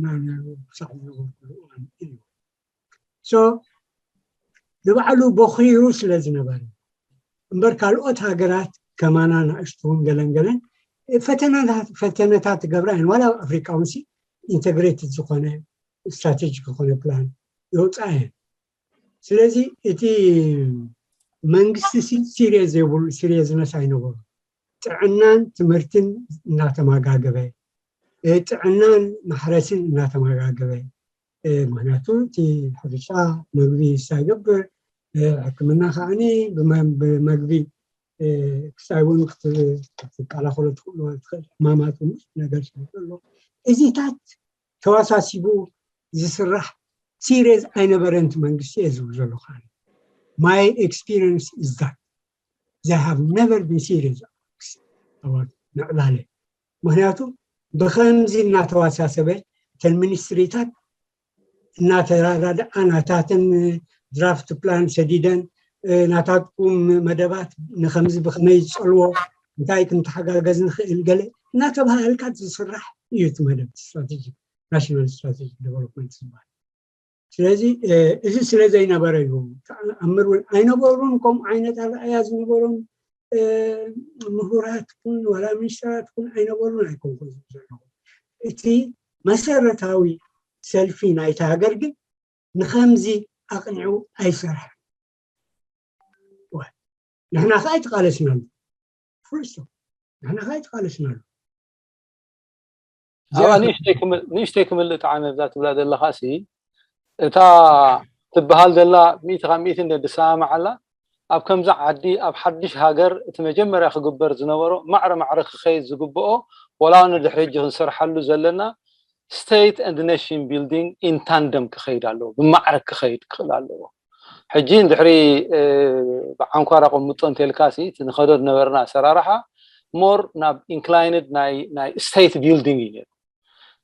ንባዕሉ በኺሩ ስለ ዝነበረ እምበር ካልኦት ሃገራት ከማና ንእሽቱን ገለን ገለን ፈተነታት ፈተነታት ትገብራ እየን። ዋላ ኣብ ኣፍሪቃ እውን ኢንተግሬትድ ዝኾነ ስትራቴጂክ ዝኾነ ፕላን የውፅኣ እየን። ስለዚ እቲ መንግስቲ ሲሪየስ ዘይብሉ ሲሪየስነስ ኣይነበሩ። ጥዕናን ትምህርትን እናተመጋገበ ጥዕናን ማሕረስን እናተመጋገበ ምክንያቱ እቲ ሕርሻ መግቢ ሳይገብር ሕክምና ከዓኒ ብመግቢ ክሳይ እውን ክትከላኸሎ ትኽእሎ ትኽእል ሕማማት እውን ነገር ስለ ዘሎ እዚታት ተዋሳሲቡ ዝስራሕ ሲሪየስ ኣይነበረን እቲ መንግስቲ እየ ዝብል ዘሎ። ከዓ my experience is that they have never been serious about ምዕባለ። ምክንያቱ ብከምዚ እናተዋሳሰበ እተን ሚኒስትሪታት እናተራዳድኣ ናታተን ድራፍት ፕላን ሰዲደን ናታትኩም መደባት ንከምዚ ብከመይ ዝፀልዎ እንታይ ክንተሓጋገዝ ንኽእል ገለ እናተባሃልካ ዝስራሕ እዩ እቲ መደብ ስትራቴጂ ናሽናል ስትራቴጂ ዴቨሎፕመንት ዝበሃል። ስለዚ እዚ ስለ ዘይነበረ እዩ ተኣምር እውን ኣይነበሩን። ከምኡ ዓይነት ኣረኣያ ዝነበሮም ምሁራት ኩን ዋላ ሚኒስተራት ኩን ኣይነበሩን ኣይኮንኩ ዘለኹ። እቲ መሰረታዊ ሰልፊ ናይቲ ሃገር ግን ንከምዚ ኣቕኒዑ ኣይሰርሐን። ንሕና ከዓ ኣይተቃለስናሉ። ፍርስቶ ንሕና ከዓ ኣይተቃለስናሉ። ኣብኣ ንእሽተይ ክምልእ ጣዕመ ብዛ ትብላ ዘለኻ ሲ እታ ትበሃል ዘላ ሚእቲ ካብ ሚእቲ እንደ ድሰማማዓላ ኣብ ከምዚ ዓዲ ኣብ ሓድሽ ሃገር እቲ መጀመርያ ክግበር ዝነበሮ ማዕረ ማዕረ ክኸይድ ዝግብኦ ወላ ንድሕሪ ሕጂ ክንሰርሓሉ ዘለና state and nation building in tandem ክኸይድ ኣለዎ፣ ብማዕረ ክኸይድ ክኽእል ኣለዎ። ሕጂ እንድሕሪ ብዓንኳር ኣቐምጦ እንተልካሲ እቲ ንኸዶ ዝነበርና ኣሰራርሓ more ናብ inclined ናይ state building እዩ ነይሩ።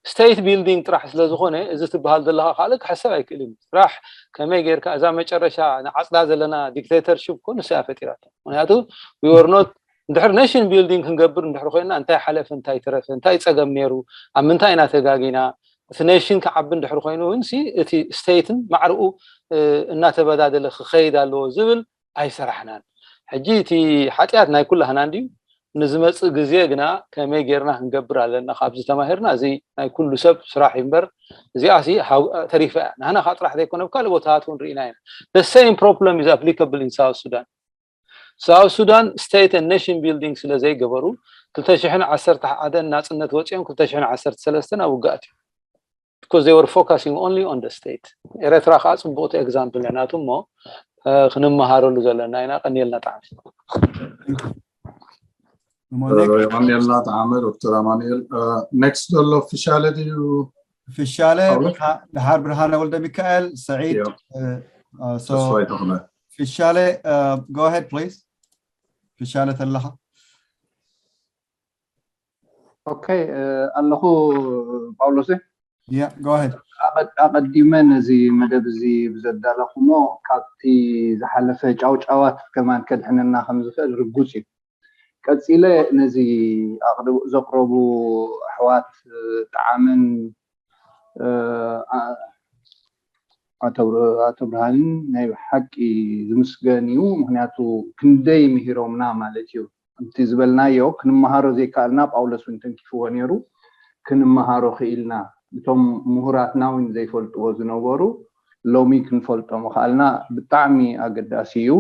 State building ጥራሕ ስለ ዝኾነ እዚ ትበሃል ዘለኻ ካልእ ክሕሰብ ኣይክእልን እዩ። ስራሕ ከመይ ጌርካ እዛ መጨረሻ ንዓፅዳ ዘለና dictatorship ኮ ንሳ እያ ፈጢራቶ። ምክንያቱ we were not እንድሕር nation building ክንገብር እንድሕር ኮይና እንታይ ሓለፈ እንታይ ተረፈ እንታይ ፀገም ነይሩ ኣብ ምንታይ ኢና ተጋጊና እቲ nation ክዓቢ እንድሕር ኮይኑ እውን ሲ እቲ state ን ማዕርኡ እናተበዳደለ ክኸይድ ኣለዎ ዝብል ኣይሰራሕናን። ሕጂ እቲ ሓጢኣት ናይ ኩላህና እንድዩ። ንዝመፅእ ግዜ ግና ከመይ ጌርና ክንገብር ኣለና? ካብዚ ተማሂርና፣ እዚ ናይ ኩሉ ሰብ ስራሕ እዩ እምበር፣ እዚኣ ሲ ተሪፋ እያ። ንሕና ከዓ ጥራሕ ዘይኮነ፣ ኣብ ካልእ ቦታታት እውን ርኢና ኢና። The same problem is applicable in South Sudan. ሳውት ሱዳን state and nation building ስለ ዘይገበሩ፣ ክልተ ሽሕን ዓሰርተ ሓደን ናፅነት ወፂኦም፣ ክልተ ሽሕን ዓሰርተ ሰለስተን ኣብ ውግኣት እዩ። Because they were focusing only on the state. ኤረትራ ከዓ ፅቡቅቲ example እያ ናቱ እሞ፣ ክንመሃረሉ ዘለና ኢና። ቀኒልና ጣዕሚ። የቀኒልና ጣዕሚ ዶክተር ኣማኑኤል። Next ዘሎ ፍሻለ ድዩ? ፍሻለ ድሓር ብርሃነ ወልደ ሚካኤል ሰዒድ። ተስፋይ ተኽለ። ፍሻለ፣ go ahead please። ፍሻለ ተለኻ። ኦኬ፣ ኣለኹ ጳውሎስ። Yeah, go ahead። ኣቐዲመ ነዚ መደብ እዚ ብዘዳለኹሞ ካብቲ ዝሓለፈ ጫውጫዋት ከማን ከድሕነና ከም ዝኽእል ርጉፅ እዩ። ቀፂለ ነዚ ዘቕረቡ ኣሕዋት ጣዕምን ኣቶ ብርሃንን ናይ ሓቂ ዝምስገን እዩ። ምክንያቱ ክንደይ ምሂሮምና ማለት እዩ። እቲ ዝበልናዮ ክንመሃሮ ዘይከኣልና ጳውሎስ እውን ተንኪፍዎ ነይሩ። ክንመሃሮ ክኢልና፣ እቶም ምሁራትና እውን ዘይፈልጥዎ ዝነበሩ ሎሚ ክንፈልጦ ምኽኣልና ብጣዕሚ ኣገዳሲ እዩ።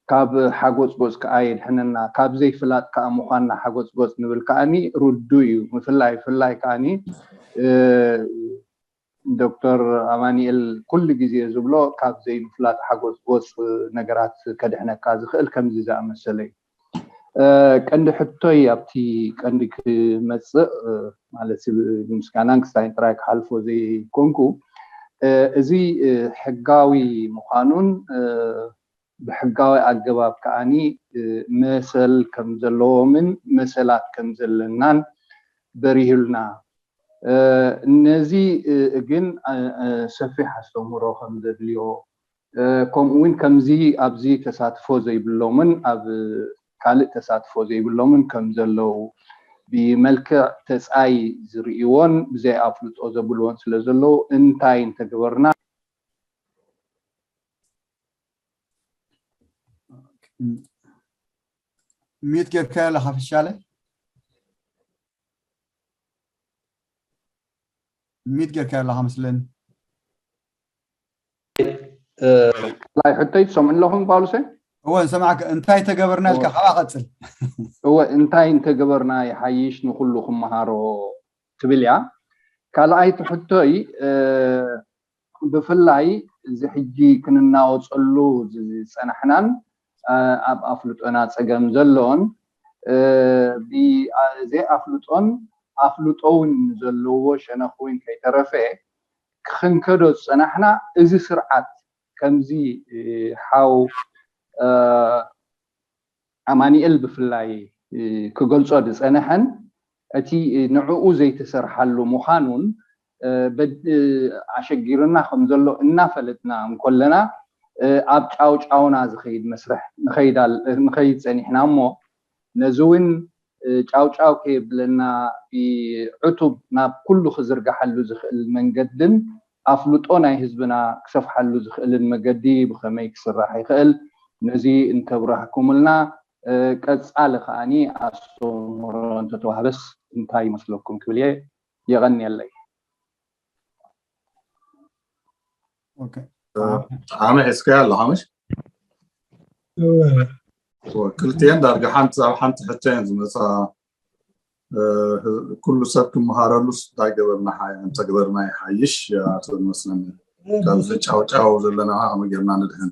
ካብ ሓጎፅጎፅ ከዓ የድሕነና፣ ካብ ዘይፍላጥ ከዓ ምዃንና ሓጎፅጎፅ ንብል ከዓኒ ርዱ እዩ። ምፍላይ ፍላይ ከዓኒ ዶክተር ኣማኒኤል ኩሉ ግዜ ዝብሎ ካብ ዘይምፍላጥ ሓጎፅጎፅ ነገራት ከድሕነካ ዝኽእል ከምዚ ዝኣመሰለ እዩ። ቀንዲ ሕቶይ ኣብቲ ቀንዲ ክመፅእ ማለት ምስጋናን ክስታይን ጥራይ ክሓልፎ ዘይኮንኩ እዚ ሕጋዊ ምዃኑን ብሕጋዊ ኣገባብ ከዓኒ መሰል ከም ዘለዎምን መሰላት ከም ዘለናን በሪሁልና። ነዚ ግን ሰፊሕ ኣስተምህሮ ከም ዘድልዮ ከምኡ እውን ከምዚ ኣብዚ ተሳትፎ ዘይብሎምን ኣብ ካልእ ተሳትፎ ዘይብሎምን ከም ዘለዉ ብመልክዕ ተጻይ ዝርእይዎን ብዘይ ኣፍልጦ ዘብልዎን ስለ ዘለዉ እንታይ እንተገበርና ሚት ጌርካዮ ኣለኻ ፍሻለ? ሚት ጌርካዮ ኣለኻ መስለኒ። ላይ ሕቶይ ትሰምዑ ኣለኹም ጳውሎሰ? እወ ንሰማዕካ። እንታይ ተገበርና ኢልካ ካብኣ ቀፅል። እወ እንታይ እንተገበርና ይሓይሽ ንኩሉ ክመሃሮ ትብል እያ። ካልኣይቲ ሕቶይ ብፍላይ እዚ ሕጂ ክንናወፀሉ ዝፀናሕናን ኣብ ኣፍልጦና ፀገም ዘሎን ዘይኣፍልጦን ኣፍልጦ እውን ዘለዎ ሸነኽ እውን ከይተረፈ ክንከዶ ዝፀናሕና እዚ ስርዓት ከምዚ ሓው ኣማኒኤል ብፍላይ ክገልጾ ዝጸንሐን እቲ ንዕኡ ዘይተሰርሓሉ ምዃኑን ኣሸጊርና ከም ዘሎ እናፈለጥና እንኮለና ኣብ ጫውጫውና ዝኸይድ መስርሕ ንኸይድ ጸኒሕና እሞ ነዚ እውን ጫውጫው ከየብለና ብዕቱብ ናብ ኩሉ ክዝርግሓሉ ዝኽእል መንገድን ኣፍልጦ ናይ ህዝብና ክሰፍሓሉ ዝኽእልን መገዲ ብኸመይ ክስራሕ ይኽእል ነዚ እንተብራህኩምልና ቀጻሊ ከዓኒ ኣስተምህሮ እንተተዋህበስ እንታይ ይመስለኩም ክብል እየ። የቐንየለይ። ጠዓመ ሒዝካዮ ኣለኻ ምሽ? ክልቲኤን ዳርጋ ሓንቲ ኣብ ሓንቲ ሕቶ እየን ዝመፃ። ኩሉ ሰብ ክመሃረሉስ እንታይ ገበርና እንተግበርና ይሓይሽ ኣቶ ዝመስለኒ። ካብዚ ጫውጫው ዘለና ከመይ ጌርና ንድሕን?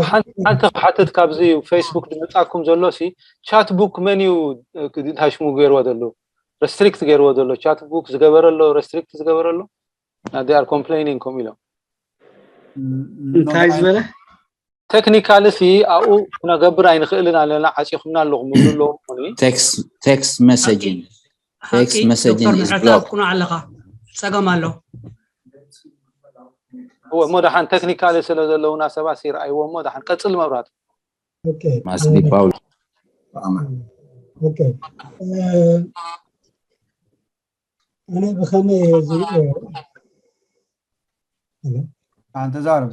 ሓንቲ ክሓትት ካብዚ ፌስቡክ ዝመፃኩም ዘሎ ሲ ቻትቡክ መን እዩ እንታይ ሽሙ ገይርዎ ዘሎ? ረስትሪክት ገይርዎ ዘሎ ቻትቡክ ዝገበረ ኣሎ? ረስትሪክት ዝገበረ ኣሎ? They are complaining ከምኡ ኢሎም። እንታይ ዝበለ? ቴክኒካሊ ሲ ኣብኡ ክነገብር ኣይንኽእልን ኣለና፣ ዓፂኹምና ኣለኹም ይብሉ ኣለዉ። Text messaging. Text messaging is blocked. ቁኑዕ ኣለኻ፣ ፀገም ኣሎ። እሞ ደሓን ቴክኒካሊ ስለ ዘለውና ሰባት ይረኣይዎ እሞ ደሓን ቀፅል መብራቱ። Must be Paul. ኣነ ብኸመይ ዝሪኦ ኣንተ ዛረብ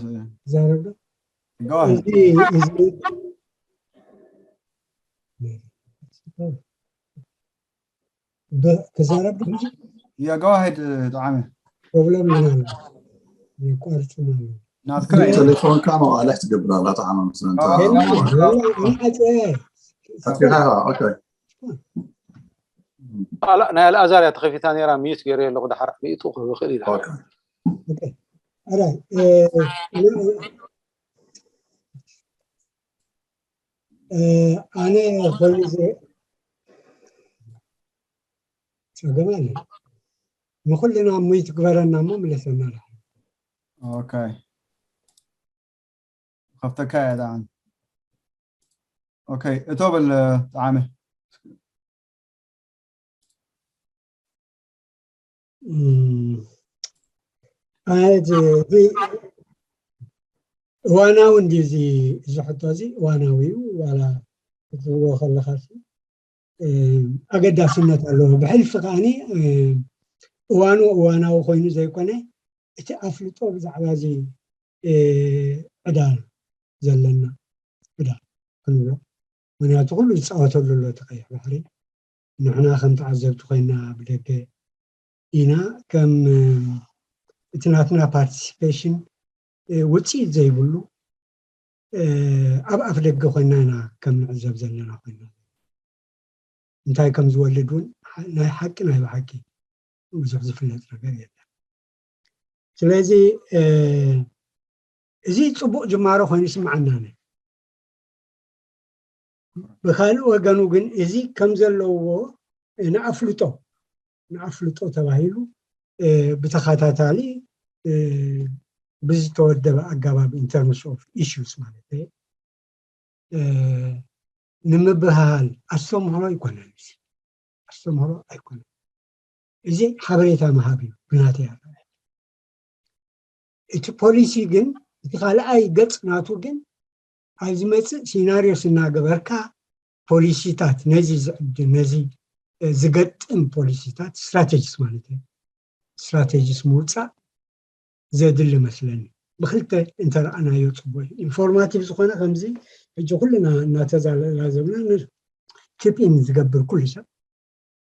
ዛረብ Go ahead. እዚ እዚ ብ- ክዛረብ ድሕጂ Yeah, go ahead. ጣዕመ ፕሮብለም ምን ኣሎ? የቋርጹና ኣሎ። ናትካ ግን ቴሌፎንካ መዋልሕ ትገብር ኣላ። ጣዕመ ምስለንታ ኣዎ። የላ፣ የላ፣ ይዓጽየ። ፈቲሓ። ኦኬ። ኣላ- ናይ ኣልኣዛር እያ ተኸፊታ ነይራ። ሚዩት ገይረ ኣለኹ። ድሓር ሚእጡ ክኽእል ኢላ። ኦኬ። ኦኬ። ኣራይ፣ እ፣ ኣነ፣ እ፣ ኣነ ኾይኑ ዘ- ጸገም ኣለ። ንኹልና ሙይ ትግበረና እሞ ምለሰና። ኦኬ። ከፍተካ እያ ጣዕመ። ኦኬ፣ እቶ በል ጣዕመ። እም፣ ኣይ፣ እቲ፣ እቲ እዋናዊ እንዲ እዚ፣ እዚ ሕቶ እዚ እዋናዊ እዩ። ዋላ ክትብሎ ከለኻ ሲ፣ እም፣ ኣገዳስነት ኣለዎ። ብሕልፊ ከዓኒ፣ እም፣ እዋኑ እዋናዊ ኮይኑ ዘይኮነ፣ እቲ ኣፍልጦ ብዛዕባ እዚ፣ እ፣ ዕዳ ዘለና ዕዳ ክንብሎ። ምክንያቱ ኩሉ ዝፃወተሉ ኣሎ እቲ ቀይሕ ባሕሪ። ንሕና ከም ተዓዘብቲ ኮይና ብደገ ኢና። ከም፣ እ፣ እቲ ናትና ፓርቲሲፔሽን፣ እ፣ ውፅኢት ዘይብሉ፣ እ፣ ኣብ ኣፍ ደገ ኮይና ኢና ከም ንዕዘብ ዘለና ኮይና። እንታይ ከም ዝወልድ እውን ሓ- ናይ ሓቂ ናይ ብሓቂ ብዙሕ ዝፍለጥ ነገር የለን። ስለዚ፣ እ፣ እዚ ፅቡቕ ጅማሮ ኮይኑ ይስምዓና። ብካልእ ወገኑ ግን እዚ ከም ዘለዎ ንኣፍልጦ ንኣፍልጦ ተባሂሉ፣ እ፣ ብተኸታታሊ፣ እ፣ ብዝተወደበ ኣገባብ in terms of issues ማለት እዩ፣ እ፣ ንምብህሃል ኣስተምህሮ ኣይኮነን። እዚ ኣስተምህሮ ኣይኮነን። እዚ ሓበሬታ ምሃብ እዩ ብናተይ ኣረኣእያ። እቲ ፖሊሲ ግን፣ እቲ ካልኣይ ገፅ ናቱ ግን፣ ኣብ ዝመፅእ ሲናሪዮስ እናገበርካ ፖሊሲታት ነዚ ዝዕድ-፣ ነዚ፣ እ፣ ዝገጥም ፖሊሲታት፣ ስትራቴጂስ ማለት እዩ፣ ስትራቴጂስ ምውፃእ ዘድሊ መስለኒ። ብክልተ እንተረኣናዮ ፅቡቅ እዩ። ኢንፎርማቲቭ ዝኾነ ከምዚ ሕጂ ኩልና እናተዛለና ዘለና ቺፕ ኢን ዝገብር ኩሉ ሰብ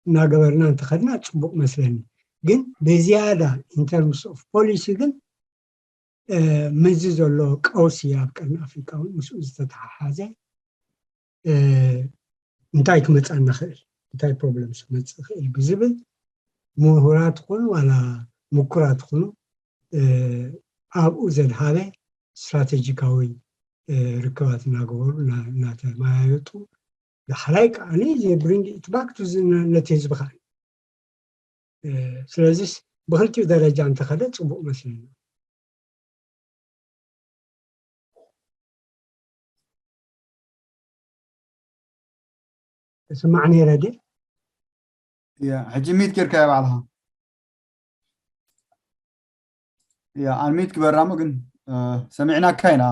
እናገበርና እንተኸድና ፅቡቅ መስለኒ። ግን ብዝያዳ in terms of policy ግን፣ እ፣ ምስዚ ዘሎ ቀውሲ ኣብ ቀርኒ ኣፍሪካ እውን ምስኡ ዝተተሓሓዘ፣ እ፣ እንታይ ክመፃና ክእል፣ እንታይ ፕሮብለምስ ክመፅእ ክእል ብዝብል ምሁራት ትኹኑ ዋላ ምኩራት ትኹኑ፣ እ፣ ኣብኡ ዘድሃበ ስትራቴጂካዊ፣ እ፣ ርክባት እናገበሩ፣ እና-፣ እናተመያየጡ፣ ዳሕራይ ከዓኒ they bring it back to the-፣ ነቲ ህዝቢ ከዓኒ። እ፣ ስለዚስ ብክልቲኡ ደረጃ እንተኸደ ፅቡቅ መስለኒ። ስማዕ ነይረ ድየ? ያ፣ ሕጂ ሚት ጌርካዮ ባዕልኻ። ያ፣ ኣንሚት ግበራ እሞ ግን፣ እ፣ ሰሚዕናካ ኢና።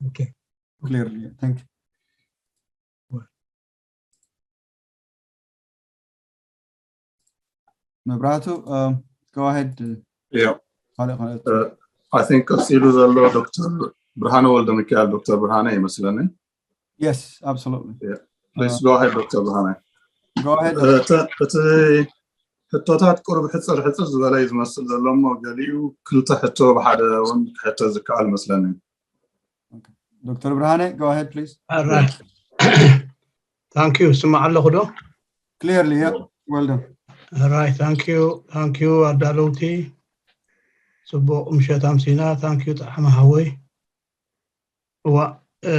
ኦኬ። ክሊርሊ። ታንክ ዩ። መብራህቱ፣ እ፣ go ahead። ያ። ካልእ፣ ካልእ። እ፣ I think ቀፂሉ ዘሎ ዶክተር ብርሃነ ወልደ ሚካኤል፣ ዶክተር ብርሃነ ይመስለኒ። Yes, absolutely. Please go ahead ዶክተር ብርሃነ። Go ahead. እ፣ ተ-፣ እቲ ሕቶታት ቁሩብ ሕፅር ሕፅር ዝበለ እዩ ዝመስል ዘሎ እሞ፣ ገሊኡ ክልተ ሕቶ ብሓደ እውን ክሕተት ዝከኣል መስለኒ። ዶክተር ብርሃነ፣ go ahead, please. Alright. Thank you. ስማዕ ኣለኹ ዶ? Clearly, yeah. Well done. Alright, thank you. Thank you ኣዳለውቲ። ጽቡቕ ምሸት ኣምሲና። Thank you ጣዕመ ሓወይ። እዋ፣ እ፣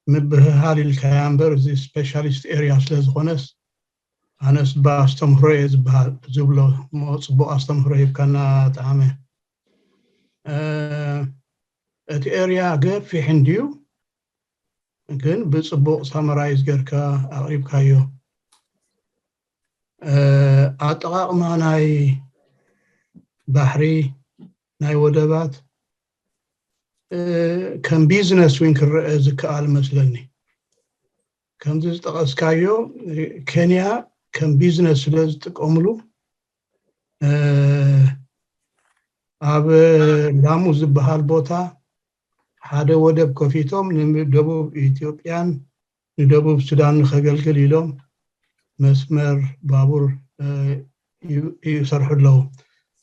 ምብህሃል ኢልካያ እምበር፣ እዚ ስፔሻሊስት ኤርያ ስለ ዝኾነስ፣ ኣነስ ብኣስተምህሮ እየ ዝበሃል፣ ዝብሎ እሞ፣ ጽቡቕ ኣስተምህሮ ሂብካና ጣዕመ። እ፣ እቲ ኤርያ ገፊሕ እንድዩ፣ ግን ብጽቡቕ ሳመራይዝ ጌርካ ኣቕሪብካዮ። እ፣ ኣጠቓቕማ ናይ ባሕሪ፣ ናይ ወደባት፣ እ፣ ከም ቢዝነስ እውን ክረአ ዝከኣል መስለኒ። ከምዚ ዝጠቐስካዮ፣ እ፣ ኬንያ ከም ቢዝነስ ስለ ዝጥቀምሉ፣ እ፣ ኣብ ላሙ ዝበሃል ቦታ ሓደ ወደብ ከፊቶም ንደቡብ ኢትዮጵያን ንደቡብ ሱዳን ንኸገልግል ኢሎም መስመር ባቡር ይሰርሑ ኣለዉ።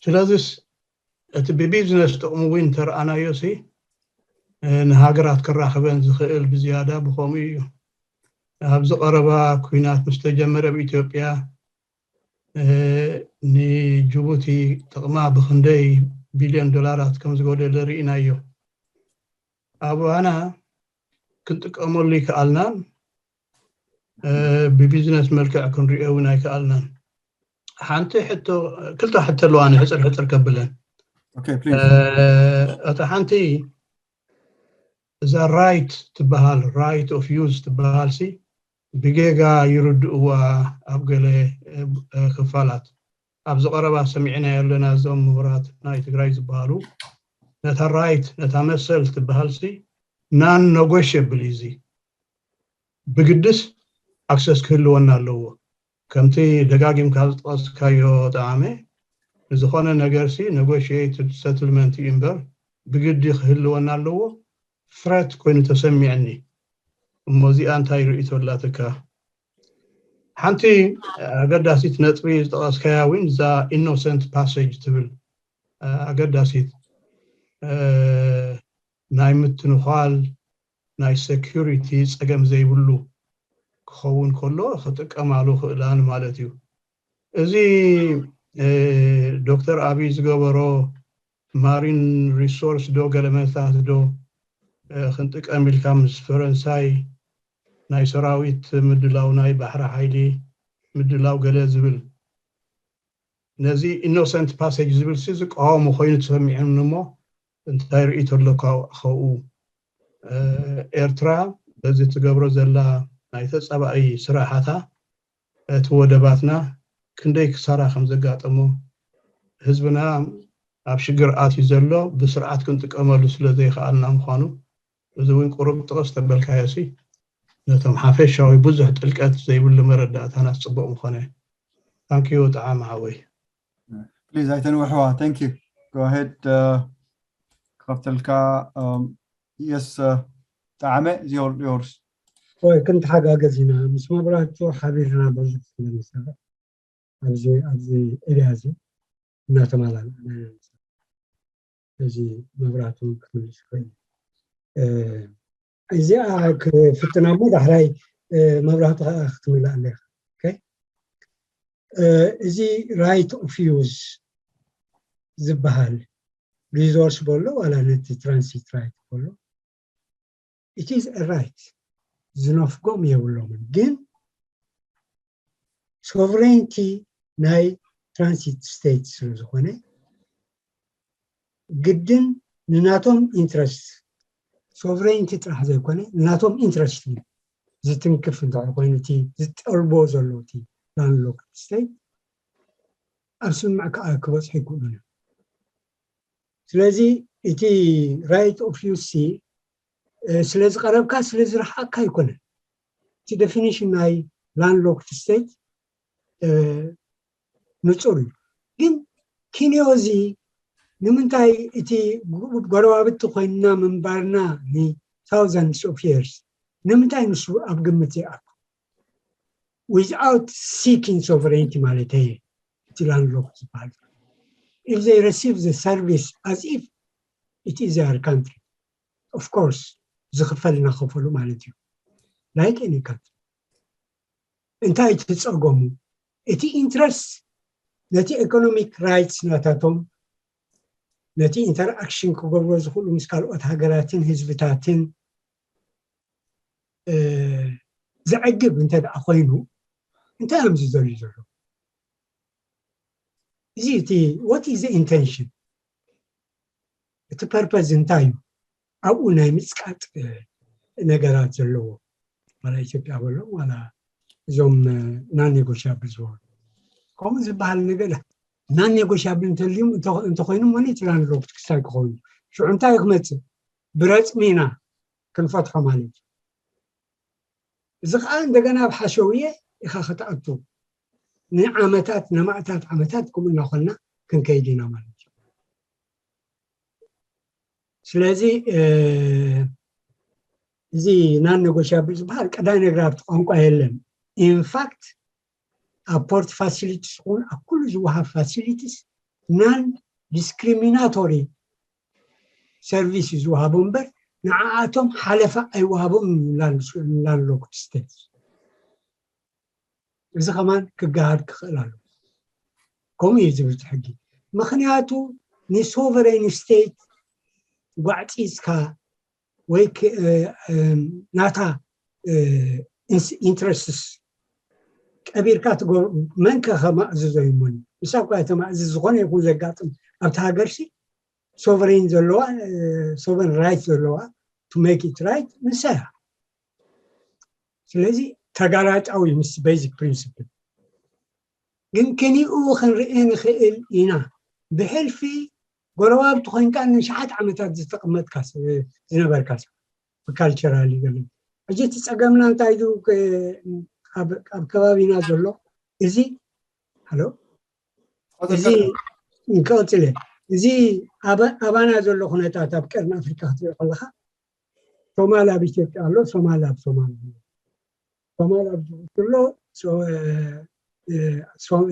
ስለዚስ እቲ ብቢዝነስ ጥቕሙ እውን እንተረኣናዮ ሲ ንሃገራት ክራኽበን ዝኽእል ብዝያዳ ብኸምኡ እዩ። ኣብዚ ቀረባ ኩናት ምስ ተጀመረ ኣብ ኢትዮጵያ ንጅቡቲ ጥቕማ ብክንደይ ቢልዮን ዶላራት ከም ዝጎደለ ርኢናዮ። ኣባና ክንጥቀመሉ ይከኣልናን ብቢዝነስ መልክዕ ክንሪኦ እውን ኣይከኣልናን። ሓንቲ ሕቶ ክልተ ሕቶ ኣለዋ ሕፅር ሕፅር ከብለን። እታ ሓንቲ እዛ right ትበሃል right of use ትበሃል ሲ ብጌጋ ይርድእዋ ኣብ ገለ ክፋላት ኣብዚ ቀረባ ሰሚዕና ያለና እዞም ምሁራት ናይ ትግራይ ዝበሃሉ ነታ right ነታ መሰል ትበሃል ሲ non negotiable እዩ። ብግድስ access ክህልወና ኣለዎ። ከምቲ ደጋጊምካ ዝጠቐስካዮ ጠዓመ ንዝኾነ ነገር ሲ negotiated settlement እዩ እምበር ብግዲ ክህልወና ኣለዎ። Threat ኮይኑ ተሰሚዕኒ። እሞ እዚኣ እንታይ ርእይቶ ኣላትካ? ሓንቲ ኣገዳሲት ነጥቢ ዝጠቐስካያ እውን እዛ innocent passage ትብል ኣገዳሲት ናይ ምትንዃል ናይ security ፀገም ዘይብሉ ክኸውን ከሎ ክጥቀማሉ ክእላን ማለት እዩ። እዚ ዶክተር ኣብይ ዝገበሮ marine resource ዶ ገለመታት ዶ ክንጥቀም ኢልካ ምስ ፈረንሳይ ናይ ሰራዊት ምድላው ናይ ባሕሪ ሓይሊ ምድላው ገለ ዝብል ነዚ innocent passage ዝብል ሲ ዝቃወሙ ኮይኑ ተሰሚዑኒ እሞ እንታይ ርእይቶ ኣለካ? ከኡ ኤርትራ በዚ ትገብሮ ዘላ ናይ ተጻባኢ ስራሓታ እቲ ወደባትና ክንደይ ክሳራ ከም ዘጋጠሞ ህዝብና ኣብ ሽግር ኣትዩ ዘሎ ብስርዓት ክንጥቀመሉ ስለ ዘይከኣልና ምዃኑ እዚ እውን ቁሩብ ጥቕስ ተበልካዮ ሲ ነቶም ሓፈሻዊ ብዙሕ ጥልቀት ዘይብሉ መረዳእታና ጽቡቕ ምኾነ። Thank you ጠዓመ ሓወይ። Please ኣይተንውሕዋ። Thank you. Go ahead. ክኸፍተልካ። Yes ጠዓመ is yours. ወይ ክንተሓጋገዝ ኢና ምስ መብራህቱ ሓቢርና ብዙሕ ስለንሰርሕ ኣብዚ ኣብዚ ኤርያ እዚ እናተማላላእና ኢና ንሰርሕ። እዚ መብራህቱ እውን ክምልስ ይኽእል እዩ። እዚኣ ክፍትና እሞ ዳሕራይ መብራህቱ ከዓ ክትምላእ ኣለካ። እዚ right of use ዝበሃል resource በሎ ዋላ ነቲ transit right በሎ it is a right ዝነፍጎም የብሎምን። ግን sovereignty ናይ transit state ስለ ዝኾነ ግድን ንናቶም interest sovereignty ጥራሕ ዘይኮነ ንናቶም interest እዩ ዝትንክፍ እንተ ኮይኑ እቲ ዝጠልቦ ዘሎ እቲ landlocked state ኣብ ስምምዕ ከዓ ክበፅሑ ይክእሉን እዮም። ስለዚ እቲ right of use ስለ ዝቀረብካ ስለ ዝረሓቅካ ኣይኮነን። እቲ definition ናይ landlocked state ንፁር እዩ። ግን ኪንዮ እዚ ንምንታይ እቲ ጎረባብቲ ኮይንና ምንባርና ን thousands of years ንምንታይ ንሱ ኣብ ግምት ይኣቱ? Without seeking sovereignty ማለት እየ እቲ landlocked ዝበሃል። If they receive the service as if it is their country, of course ዝኽፈል እናኸፈሉ ማለት እዩ። Like any country እንታይ እቲ ፀገሙ? እቲ interest ነቲ economic rights ናታቶም ነቲ interaction ክገብሮ ዝኽእሉ ምስ ካልኦት ሃገራትን ህዝብታትን ዘዕግብ እንተ ደኣ ኮይኑ እንታይ እዮም ዝደልዩ ዘለዉ? እዚ እቲ what is the intention? እቲ purpose እንታይ እዩ? ኣብኡ ናይ ምፅቃጥ ነገራት ዘለዎ ዋላ ኢትዮጵያ በሎም ዋላ እዞም non negotiable ዝበሉ ከምኡ ዝበሃል ነገር non negotiable እንተልዩም እንተኮይኑ መን ትራንሎክት ክሳይ ክኸውን ሽዑ እንታይ ክመፅእ ብረፅሚ ኢና ክንፈትሖ ማለት እዩ። እዚ ከዓ እንደገና ኣብ ሓሸውየ ኢኻ ክትኣቱ ንዓመታት ነማእታት ዓመታት ከምኡ እናኮንና ክንከይድ ኢና ማለት እዩ። ስለዚ እዚ non negotiable ዝበሃል ቀዳማይ ነገር ኣብቲ ቋንቋ የለን። ኢንፋክት ኣብ ፖርት ፋሲሊቲስ ይኹን ኣብ ኩሉ ዝወሃብ ፋሲሊቲስ non discriminatory service እዩ ዝወሃቦም እምበር ንዓኣቶም ሓለፋ ኣይወሃቦም። ላንድ ሎክድ ስቴትስ እዚ ከማን ክገሃድ ክኽእል ኣሎ። ከምኡ እዩ ዝብል እቲ ሕጊ። ምክንያቱ ንሶቨሬን ስቴት ጓዕፂፅካ ወይ ናታ ኢንትረስትስ ቀቢርካ ትገብሮ፣ መን ከ ከማእዝዞ ይመን? ንሳ እኳ እተማእዝዝ ዝኾነ ይኹን ዘጋጥም ኣብቲ ሃገርሲ ሶቨሬን ዘለዋ ሶቨሬን ራይት ዘለዋ to make it right ንሳ እያ። ስለዚ ተጋላጣዊ ምስ ቤዚክ ፕሪንስፕል ግን ክንኡ ክንርኢ ንኽእል ኢና። ብሕልፊ ጎረባብቲ ኮይንካ ንሽሓት ዓመታት ዝተቐመጥካ ዝነበርካ ሰብ ብካልቸራል ይገለ ሕጂ እቲ ፀገምና እንታይ እዩ? ኣብ ከባቢና ዘሎ እዚ ሃሎ እዚ ክቐፅል እዚ ኣባና ዘሎ ኩነታት ኣብ ቀርኒ ኣፍሪካ ክትሪኦ ከለካ ሶማል ኣብ ኢትዮጵያ ኣሎ፣ ሶማል ኣብ ሶማል ኣሎ፣ ሶማል ኣብ ጅቡቲ ኣሎ፣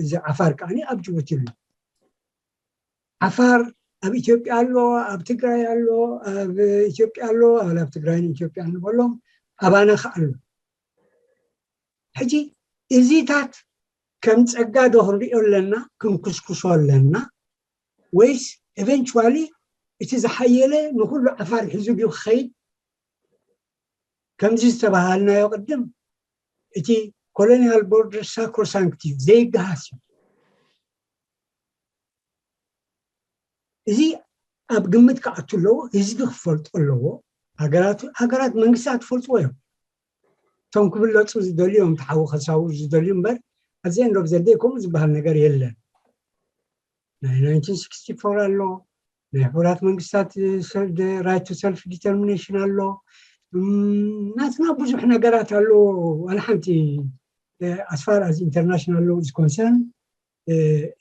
እዚ ዓፋር ከዓኒ ኣብ ጅቡቲ ኣሎ። ዓፋር ኣብ ኢትዮጵያ ኣሎ፣ ኣብ ትግራይ ኣሎ፣ ኣብ ኢትዮጵያ ኣሎ፣ ኣብ ትግራይን ኢትዮጵያ ንበሎም ኣባና ከ ኣሎ። ሕጂ እዚታት ከም ፀጋ ዶ ክንሪኦ ኣለና ክንኩስኩሶ ኣለና ወይስ ኤቨንቹዋሊ እቲ ዝሓየለ ንኩሉ ዓፋር ሒዙ ድዩ ክኸይድ? ከምዚ ዝተባሃልናዮ ቅድም እቲ ኮሎኒያል ቦርደር ሳክሮሳንክት እዩ፣ ዘይገሃስ እዩ። እዚ ኣብ ግምት ክኣቱ ኣለዎ። ህዝቢ ክፈልጦ ኣለዎ። ሃገራት ሃገራት መንግስታት ክፈልጥዎ እዮም። እቶም ክብለፁ ዝደልዩ እዮም፣ ተሓዊ ከሳውሩ ዝደልዩ እምበር ኣብዚ ኤንድ ኦፍ ዘ ዴይ ከምኡ ዝበሃል ነገር የለን። ናይ ናይንቲን ሲክስቲ ፎር ኣሎ፣ ናይ ሕቡራት መንግስታት right to self determination ኣሎ። ናትና ብዙሕ ነገራት ኣሎ። ዋላ ሓንቲ ኣስፋር ኣዝ ኢንተርናሽናል ሎ ኢዝ ኮንሰርን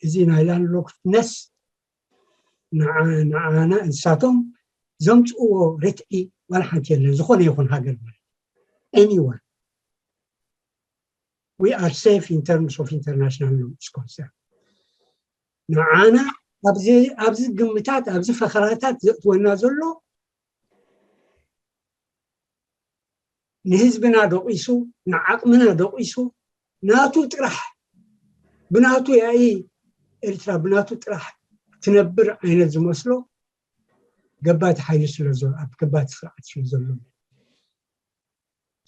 እዚ ናይ ላንድ ሎክድነስ ንዓና እንስሳቶም ዘምፅእዎ ርትዒ ዋላ ሓንቲ የለን። ዝኾነ ይኹን ሃገር ማለት anyone we are safe in terms of international law is concerned። ንዓና ኣብዚ ግምታት ኣብዚ ፈኸራታት ዘእትወና ዘሎ ንህዝብና ደቂሱ ንዓቕምና ደቂሱ ናቱ ጥራሕ ብናቱ ያኢ ኤርትራ ብናቱ ጥራሕ ትነብር ዓይነት ዝመስሎ ገባቲ ሓይሊ ስለ ዘሎ ኣብ ገባቲ ስርዓት ስለ ዘሎ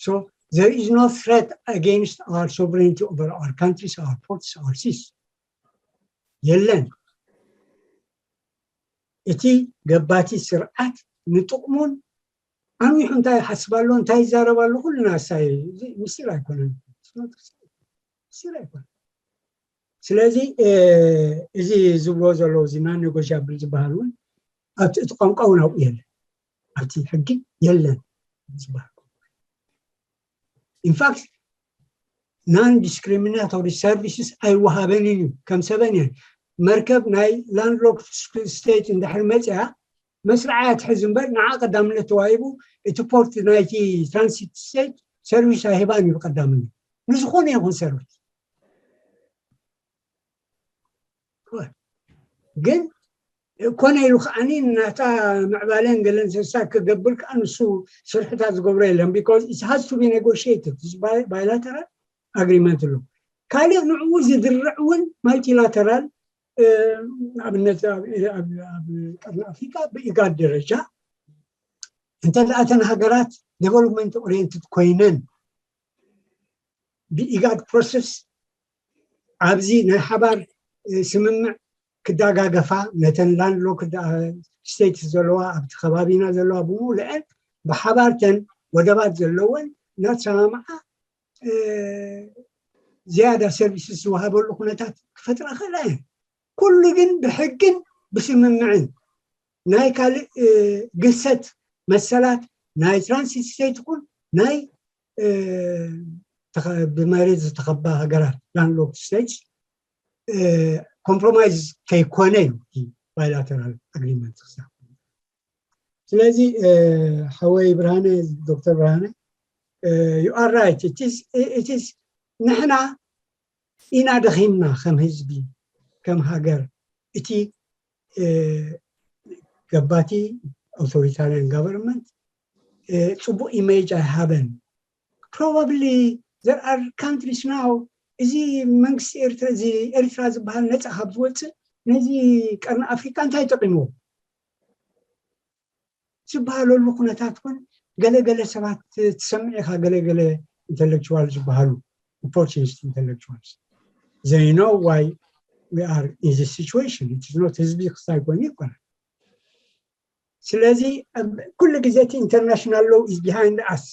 so there is no threat against our sovereignty over our countries, our ports, our seas የለን። እቲ ገባቲ ስርዓት ንጥቕሙን ኣንዊሑ እንታይ ይሓስብ ኣሎ እንታይ ይዛረብ ኣሎ ኩልና ሳይ ምስጢር ኣይኮነን ምስጢር ኣይኮነን። ስለዚ እዚ ዝብሎ ዘሎ እዚ non negotiable ዝበሃል እውን ኣብቲ እቲ ቋንቋ እውን ኣብኡ የለን ኣብቲ ሕጊ የለን ዝበሃል። In fact non discriminatory services ኣይወሃበንን እዩ ከም ሰበን እየን መርከብ ናይ ላንድ ሎክድ ስቴት እንድሕር መፅያ መስርዓ እያ ትሕዝ እምበር ንዓ ቀዳምነት ተዋሂቡ እቲ ፖርት ናይቲ ትራንሲት ስቴት ሰርቪስ ኣይህባን እዩ ቀዳምነት ንዝኾነ ይኹን ሰርቪስ ግን ኮነ ኢሉ ከዓኒ ናታ ምዕባለን ገለን ሰሳ ክገብር ከዓ ንሱ ስርሕታት ዝገብሮ የለን because it has to be negotiated bilateral agreement ኣሎ ካልእ ንዕኡ ዝድርዕ እውን ማልቲላተራል ንኣብነት ኣብ ቀርኒ ኣፍሪካ ብኢጋድ ደረጃ እንተ እተን ሃገራት development oriented ኮይነን ብኢጋድ process ኣብዚ ናይ ሓባር ስምምዕ ክዳጋገፋ ነተን land locked states ዘለዋ ኣብቲ ከባቢና ዘለዋ ብምሉአን ብሓባርተን ወደባት ዘለወን እናተሰማምዓ ዝያዳ services ዝወሃበሉ ኩነታት ክፈጥራ ክእላ እየን። ኩሉ ግን ብሕግን ብስምምዕን ናይ ካልእ ግህሰት መሰላት ናይ transit state ይኹን ናይ ብመሬት ዝተኸባ ሃገራት land locked states compromise ከይኮነ እዩ bilateral agreement ክሳብ ስለዚ ሓወይ ብርሃነ፣ ዶክተር ብርሃነ፣ you are right, it is ንሕና ኢና ደኺምና ከም ህዝቢ፣ ከም ሃገር። እቲ ገባቲ፣ authoritarian government፣ ፅቡቅ image ኣይሃበን። Probably there are countries now፣ እዚ መንግስቲ ኤርትራ፣ እዚ ኤርትራ ዝበሃል ነፃ ካብ ዝወፅእ ነዚ ቀርኒ ኣፍሪካ እንታይ ጠቂምዎ? ዝበሃለሉ ኩነታት እውን ገለገለ ሰባት ትሰምዕ ኢኻ። ገለገለ intellectual ዝበሃሉ፣ opportunist intellectuals፣ they know why we are in this situation. It is not ህዝቢ ክሳይ ኮይኑ ይኮነ። ስለዚ ኩሉ ግዜ እቲ international law is behind us።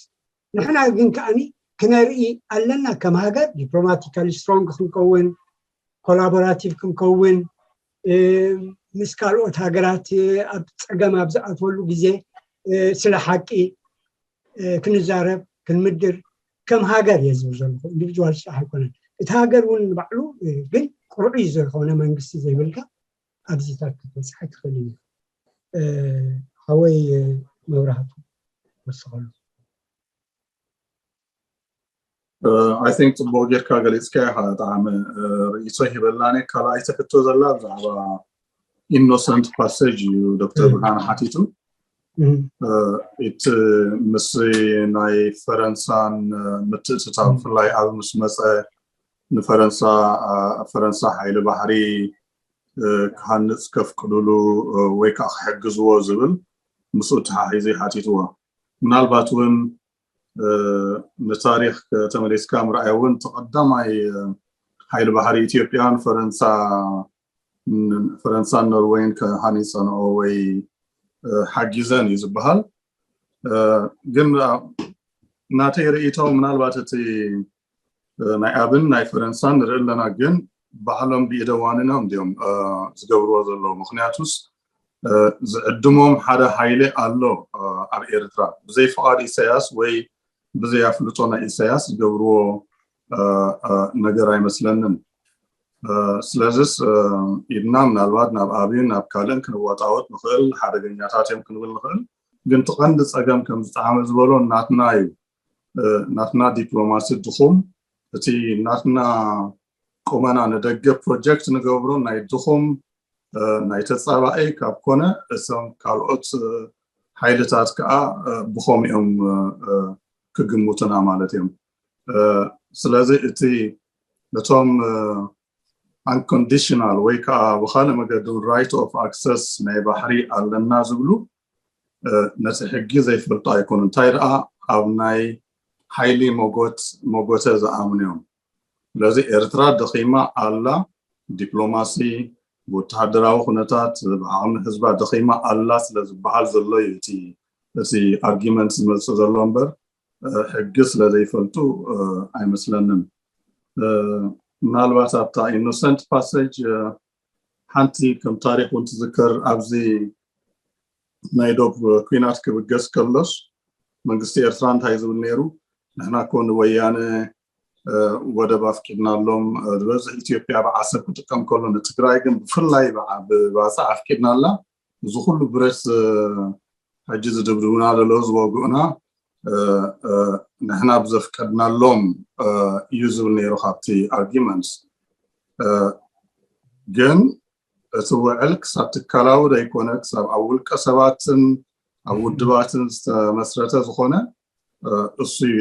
ንሕና ግን ከዓኒ ክነርኢ ኣለና፣ ከም ሃገር diplomatically strong ክንከውን፣ collaborative ክንከውን፣ ምስ ካልኦት ሃገራት ኣብ ፀገም ኣብ ዝኣትወሉ ግዜ ስለ ሓቂ ክንዛረብ፣ ክንምድር፣ ከም ሃገር እየ ዝብል ዘለኹ። Individual ስራሕ ኣይኮነን። እቲ ሃገር እውን ንባዕሉ ግን ቅሩዑይ ዝኾነ መንግስቲ ዘይብልካ ኣብዚታት ክትበፅሕ ኣይትኽእልን እዩ። ሓወይ መብራህቱ ወስኸሉ። I think ፅቡቅ ጌርካ ገሊፅካ ኢኻ። ጠዓመ ርእይቶ ሂበላኒ። ካልኣይቲ ሕቶ ዘላ ብዛዕባ innocent passage እዩ ዶክተር ብርሃነ ሓቲቱ። እቲ ምስ ናይ ፈረንሳን ምትእትታው ብፍላይ ኣብ ምስ መፀ ንፈረንሳ ፈረንሳ ሓይሊ ባሕሪ ክሃንፅ ከፍቅዱሉ ወይ ከዓ ክሕግዝዎ ዝብል ምስኡ ተሓሒዙ ሓቲትዎ። ምናልባት እውን ንታሪክ ተመሊስካ ምርኣይ እውን ተቀዳማይ ሓይሊ ባሕሪ ኢትዮጵያን ፈረንሳ ፈረንሳን ኖርወይን ከሃኒፀንኦ ወይ ሓጊዘን እዩ ዝበሃል። ግን ናተይ ርእይቶ ምናልባት እቲ ናይ ኣብን ናይ ፈረንሳን ንርኢ ኣለና፣ ግን ባዕሎም ብኢደዋንኖም እንዲዮም ዝገብርዎ ዘለዉ። ምክንያቱስ ዝዕድሞም ሓደ ሓይሊ ኣሎ ኣብ ኤርትራ፣ ብዘይ ፍቓድ ኢሳያስ ወይ ብዘይ ኣፍልጦ ናይ ኢሳያስ ዝገብርዎ ነገር ኣይመስለንን። ስለዚስ ኢድና ምናልባት ናብ ኣብን ናብ ካልእን ክንወጣወጥ ንኽእል፣ ሓደገኛታት እዮም ክንብል ንኽእል። ግን እቲ ቀንዲ ፀገም ከም ዝጠዓመ ዝበሎ ናትና እዩ። ናትና ዲፕሎማሲ ድኹም፣ እቲ ናትና ቁመና ንደገ ፕሮጀክት ንገብሮ ናይ ድኹም ናይ ተፃባኢ ካብ ኮነ፣ እቶም ካልኦት ሓይልታት ከዓ ብኸምኡ እዮም ክግምቱና ማለት እዮም። ስለዚ እቲ ነቶም unconditional ወይ ከዓ ብካልእ መገዲ right of access ናይ ባሕሪ ኣለና ዝብሉ ነቲ ሕጊ ዘይፈልጡ ኣይኮኑን። እንታይ ደኣ ኣብ ናይ ሓይሊ መጎት መጎተ ዝኣምኑ እዮም። ስለዚ ኤርትራ ደኺማ ኣላ። ዲፕሎማሲ፣ ብወተሃደራዊ ኩነታት፣ ብዓቕሚ ህዝባ ደኺማ ኣላ ስለ ዝበሃል ዘሎ እዩ እቲ እቲ argument ዝመፅእ ዘሎ እምበር ሕጊ ስለ ዘይፈልጡ ኣይመስለንን። ምናልባት ኣብታ innocent passage ሓንቲ ከም ታሪክ እውን ትዝከር፣ ኣብዚ ናይ ዶብ ኩናት ክብገስ ከሎስ መንግስቲ ኤርትራ እንታይ ዝብል ነይሩ? ንሕና እኮ ንወያነ ወደብ ኣፍቂድናሎም፣ ዝበዝሕ ኢትዮጵያ ብዓሰብ ክጥቀም ከሎ ንትግራይ ግን ብፍላይ ብባፅዕ ኣፍቂድናላ። እዚ ኩሉ ብረት ሕጂ ዝድብድቡና ዘለዉ ዝወግኡና ንሕና ብዘፍቀድናሎም እዩ ዝብል ነይሩ ካብቲ arguments። ግን እቲ ውዕል ክሳብ ትካላዊ ዘይኮነ ክሳብ ኣብ ውልቀ ሰባትን ኣብ ውድባትን ዝተመስረተ ዝኾነ እሱ እዩ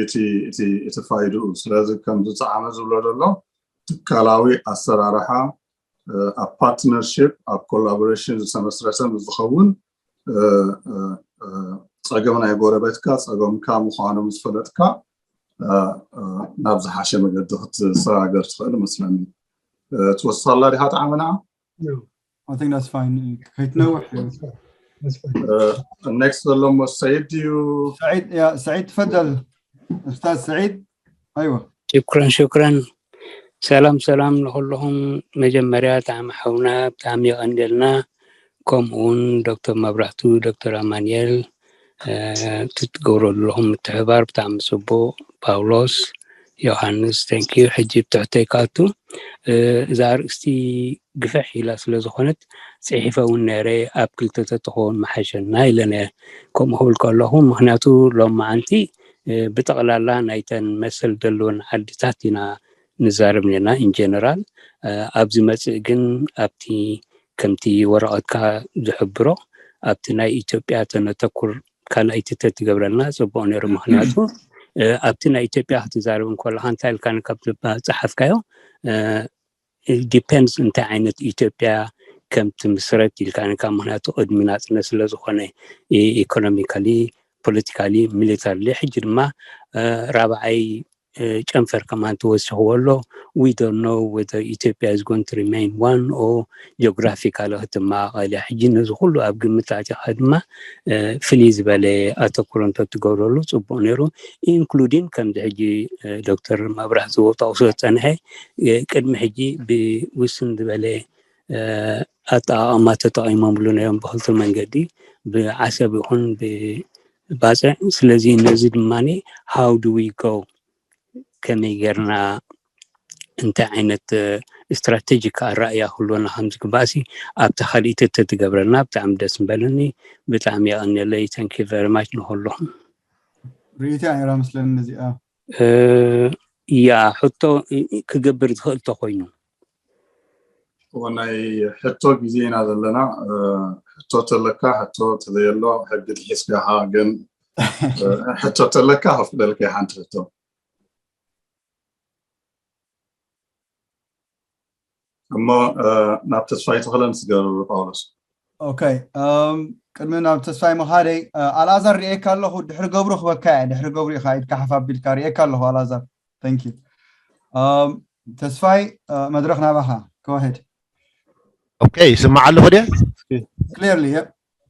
እቲ ፋይድኡ። ስለዚ ከምዚ ፃዓመ ዝብሎ ዘሎ ትካላዊ ኣሰራርሓ ኣብ partnership ኣብ collaboration ዝተመስረተ ምስ ዝኸውን ፀገም ናይ ጎረቤትካ ፀገምካ ምዃኑ ምስ ፈለጥካ ናብ ዝሓሸ መገዲ ክትሰጋገር ትኽእል መስለኒ። ትወስኸላ ዲኻ ጠዓመና? I think that's fine። ከይትነውሕ next ዘሎ ሞ ሰዒድ ድዩ? ሰዒድ ያ ሰዒድ ትፈደል ኡስታዝ ሰዒድ። ኣይወ ሽክረን ሽክረን። ሰላም ሰላም ንኩልኹም። መጀመርያ ብጣዕሚ ሓውና ብጣዕሚ የቐንደልና። ከምኡ እውን ዶክተር መብራህቱ፣ ዶክተር ኣማንኤል እቲ ትገብሮ ዘለኹም ምትሕባር ብጣዕሚ ፅቡቅ። ፓውሎስ፣ ዮሃንስ፣ thank you። ሕጂ ብትሕተይ ክኣቱ። እዛ ኣርእስቲ ግፍሕ ኢላ ስለ ዝኾነት፣ ጽሒፈ እውን ነይረ፣ ኣብ ክልተ ተትኸውን ምሓሸና ኢለ ነይረ። ከምኡ ክብል ከለኹ፣ ምኽንያቱ ሎማዓንቲ፣ እ፣ ብጠቕላላ ናይተን መሰል ዘለወን ዓድታት ኢና ንዛረብ ነርና፣ ኢን ጀነራል። እ፣ ኣብ ዝመጽእ ግን፣ ኣብቲ ከምቲ ወረቐትካ ዝሕብሮ፣ ኣብቲ ናይ ኢትዮጵያ ተነተኩር ካልኣይቲ ተትገብረልና ጽቡቕ ነይሩ። ምኽንያቱ፣ እ፣ ኣብቲ ናይ ኢትዮጵያ ክትዛረብ እንከለኻ፣ እንታይ ኢልካ ካብ ዝባ-፣ ጸሓፍካዮ፣ እ፣ ዲፔንድስ እንታይ ዓይነት ኢትዮጵያ ከም ትምስረት ኢልካ ነካ፣ ምኽንያቱ ቅድሚ ናጽነት ስለ ዝኾነ፣ ኢ-፣ ኢኮኖሚካሊ፣ ፖለቲካሊ፣ ሚሊታሪሊ፣ ሕጂ ድማ፣ እ፣ ራብዓይ፣ እ፣ ጨንፈር ከማን ተወሲኽዎ ኣሎ። We don't know whether Ethiopia is going to remain one or geographically ክትመቓቐል እያ። ሕጂ ነዚ ኩሉ ኣብ ግምት ኣእቲኻ ድማ፣ እ፣ ፍልይ ዝበለ ኣተኩሮ እንተትገብረሉ ጽቡቕ ነይሩ። ኢንክሉዲን ከምዚ ሕጂ፣ እ፣ ዶክተር መብራህቲ ዝጠቕሶ ዝጸንሐ፣ እ፣ ቅድሚ ሕጂ ብውስን ዝበለ፣ እ፣ ኣጠቓቕማ ተጠቒሞምሉ ነይሮም ብኽልተ መንገዲ፣ ብዓሰብ ይኹን ብባጽዕ። ስለዚ ነዚ ድማ how do we go፣ ከመይ ጌርና፣ እንታይ ዓይነት፣ እ፣ ስትራቴጂክ ኣረኣእያ ክህልወና ከም ዝግባእሲ ኣብታ ካልኣይቲ ተትገብረልና ብጣዕሚ ደስ ምበለኒ። ብጣዕሚ የቐንየለይ። Thank you very much ንኹልኹም። ርእይቶ እያ ነይራ መስለኒ እዚኣ። እ፣ ያ፣ ሕቶ፣ እ፣ ክገብር ዝኽእል ተኾይኑ። እወ፣ ናይ ሕቶ ግዜ ኢና ዘለና። እ፣ ሕቶ ተለካ፣ ሕቶ ተዘየሎ ሕጊ ጥሒስካ ኢኻ፣ ግን፣ እ፣ ሕቶ ተለካ ከፍቅደልካ እየ ሓንቲ ሕቶ። እሞ፣ እ፣ ናብ ተስፋይ ተኽለ ንስገር ጳውሎስ። ኦኬ፣ እም፣ ቅድሚ ናብ ተስፋይ ምኻደይ፣ እ፣ ኣልኣዛር ርእየካ ኣለኹ፣ ድሕሪ ገብሩ ክበካ እየ፣ ድሕሪ ገብሩ ኢኻ ኢድካ ሓፍ ኣቢልካ፣ ርእየካ ኣለኹ ኣልኣዛር። Thank you። እም፣ ተስፋይ፣ እ፣ መድረኽ ናባኻ። Go ahead። ኦኬ፣ ይስማዕ ኣለኹ ድየ? Clearly፣ yeah።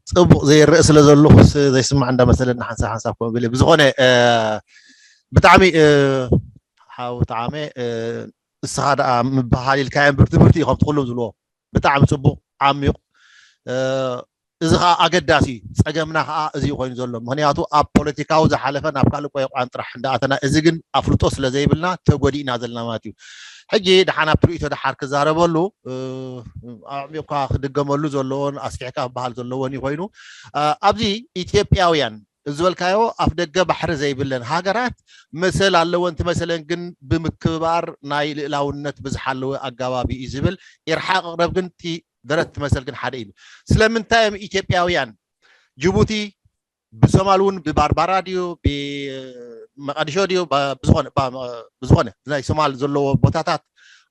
ጽቡቕ ዘይረእ ስለ ዘለኹስ ዘይስማዕ እንዳመሰለኒ ሓንሳብ ሓንሳብ ከምኡ ኢለ። ብዝኾነ፣ እ፣ ብጣዕሚ፣ እ፣ ሓው ጠዓመ፣ እ፣ እስኻ ደኣ ምበሃል ኢልካዮም ብርቲ ብርቲ ኢኹም ትኹሎም ዝብልዎ። ብጣዕሚ ጽቡቕ፣ ዓሚቕ፣ እ፣ እዚ ኸኣ ኣገዳሲ እዩ። ጸገምና ኸኣ እዚ እዩ ኮይኑ ዘሎ። ምኽንያቱ ኣብ ፖለቲካዊ ዝሓለፈ ናብ ካልእ ቆይቋን ጥራሕ እንዳኣተና፣ እዚ ግን ኣፍልጦ ስለ ዘይብልና ተጎዲእና ዘለና ማለት እዩ። ሕጂ ደሓን ኣብቲ ርእይቶ ደሓር ክዛረበሉ፣ እ፣ ኣዕሚቕካ ክድገመሉ ዘለዎን ኣስፊሕካ ክበሃል ዘለዎን እዩ ኮይኑ፣ እ፣ ኣብዚ ኢትዮጵያውያን ዝበልካዮ ኣፍ ደገ ባሕሪ ዘይብለን ሃገራት መሰል ኣለወን ትመሰለን፣ ግን ብምክብባር ናይ ልእላውነት ብዝሓለወ ኣጋባቢ እዩ ዝብል። ኢርሓቅ ኣቕረብ ግን እቲ ደረት ትመሰል ግን ሓደ እዩ። ስለምንታይ እዮም ኢትዮጵያውያን ጅቡቲ ብሶማል እውን ብባርባራ ድዩ ብመቃዲሾ ድዩ ባ-፣ ብዝኾነ ባ-፣ ብዝኾነ ናይ ሶማል ዘለዎ ቦታታት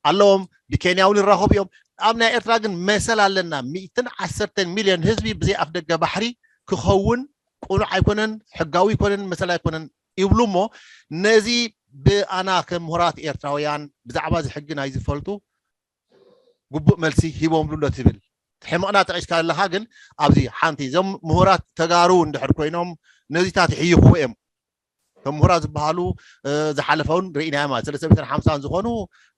ኣለዎም፣ ብኬንያ እውን ይራኸቡ እዮም። ኣብ ናይ ኤርትራ ግን መሰል ኣለና፣ ሚእትን ዓሰርተን ሚልዮን ህዝቢ ብዘይ ኣፍ ደገ ባሕሪ ክኸውን ቅኑዕ ኣይኮነን፣ ሕጋዊ ኣይኮነን፣ መሰል ኣይኮነን ይብሉ እሞ ነዚ ብኣና ከም ምሁራት ኤርትራውያን ብዛዕባ እዚ ሕጊ ናይ ዝፈልጡ ግቡእ መልሲ ሂቦምሉ ኣሎ ትብል። ሕመቕና ጠቒስካ ኣለኻ፣ ግን ኣብዚ ሓንቲ እዞም ምሁራት ተጋሩ እንድሕር ኮይኖም ነዚታት ይሕይኽዎ እዮም። ከም ምሁራት ዝበሃሉ፣ እ፣ ዝሓለፈውን ርኢናዮ ማለት ሰለስተ ሚእትን ሓምሳን ዝኾኑ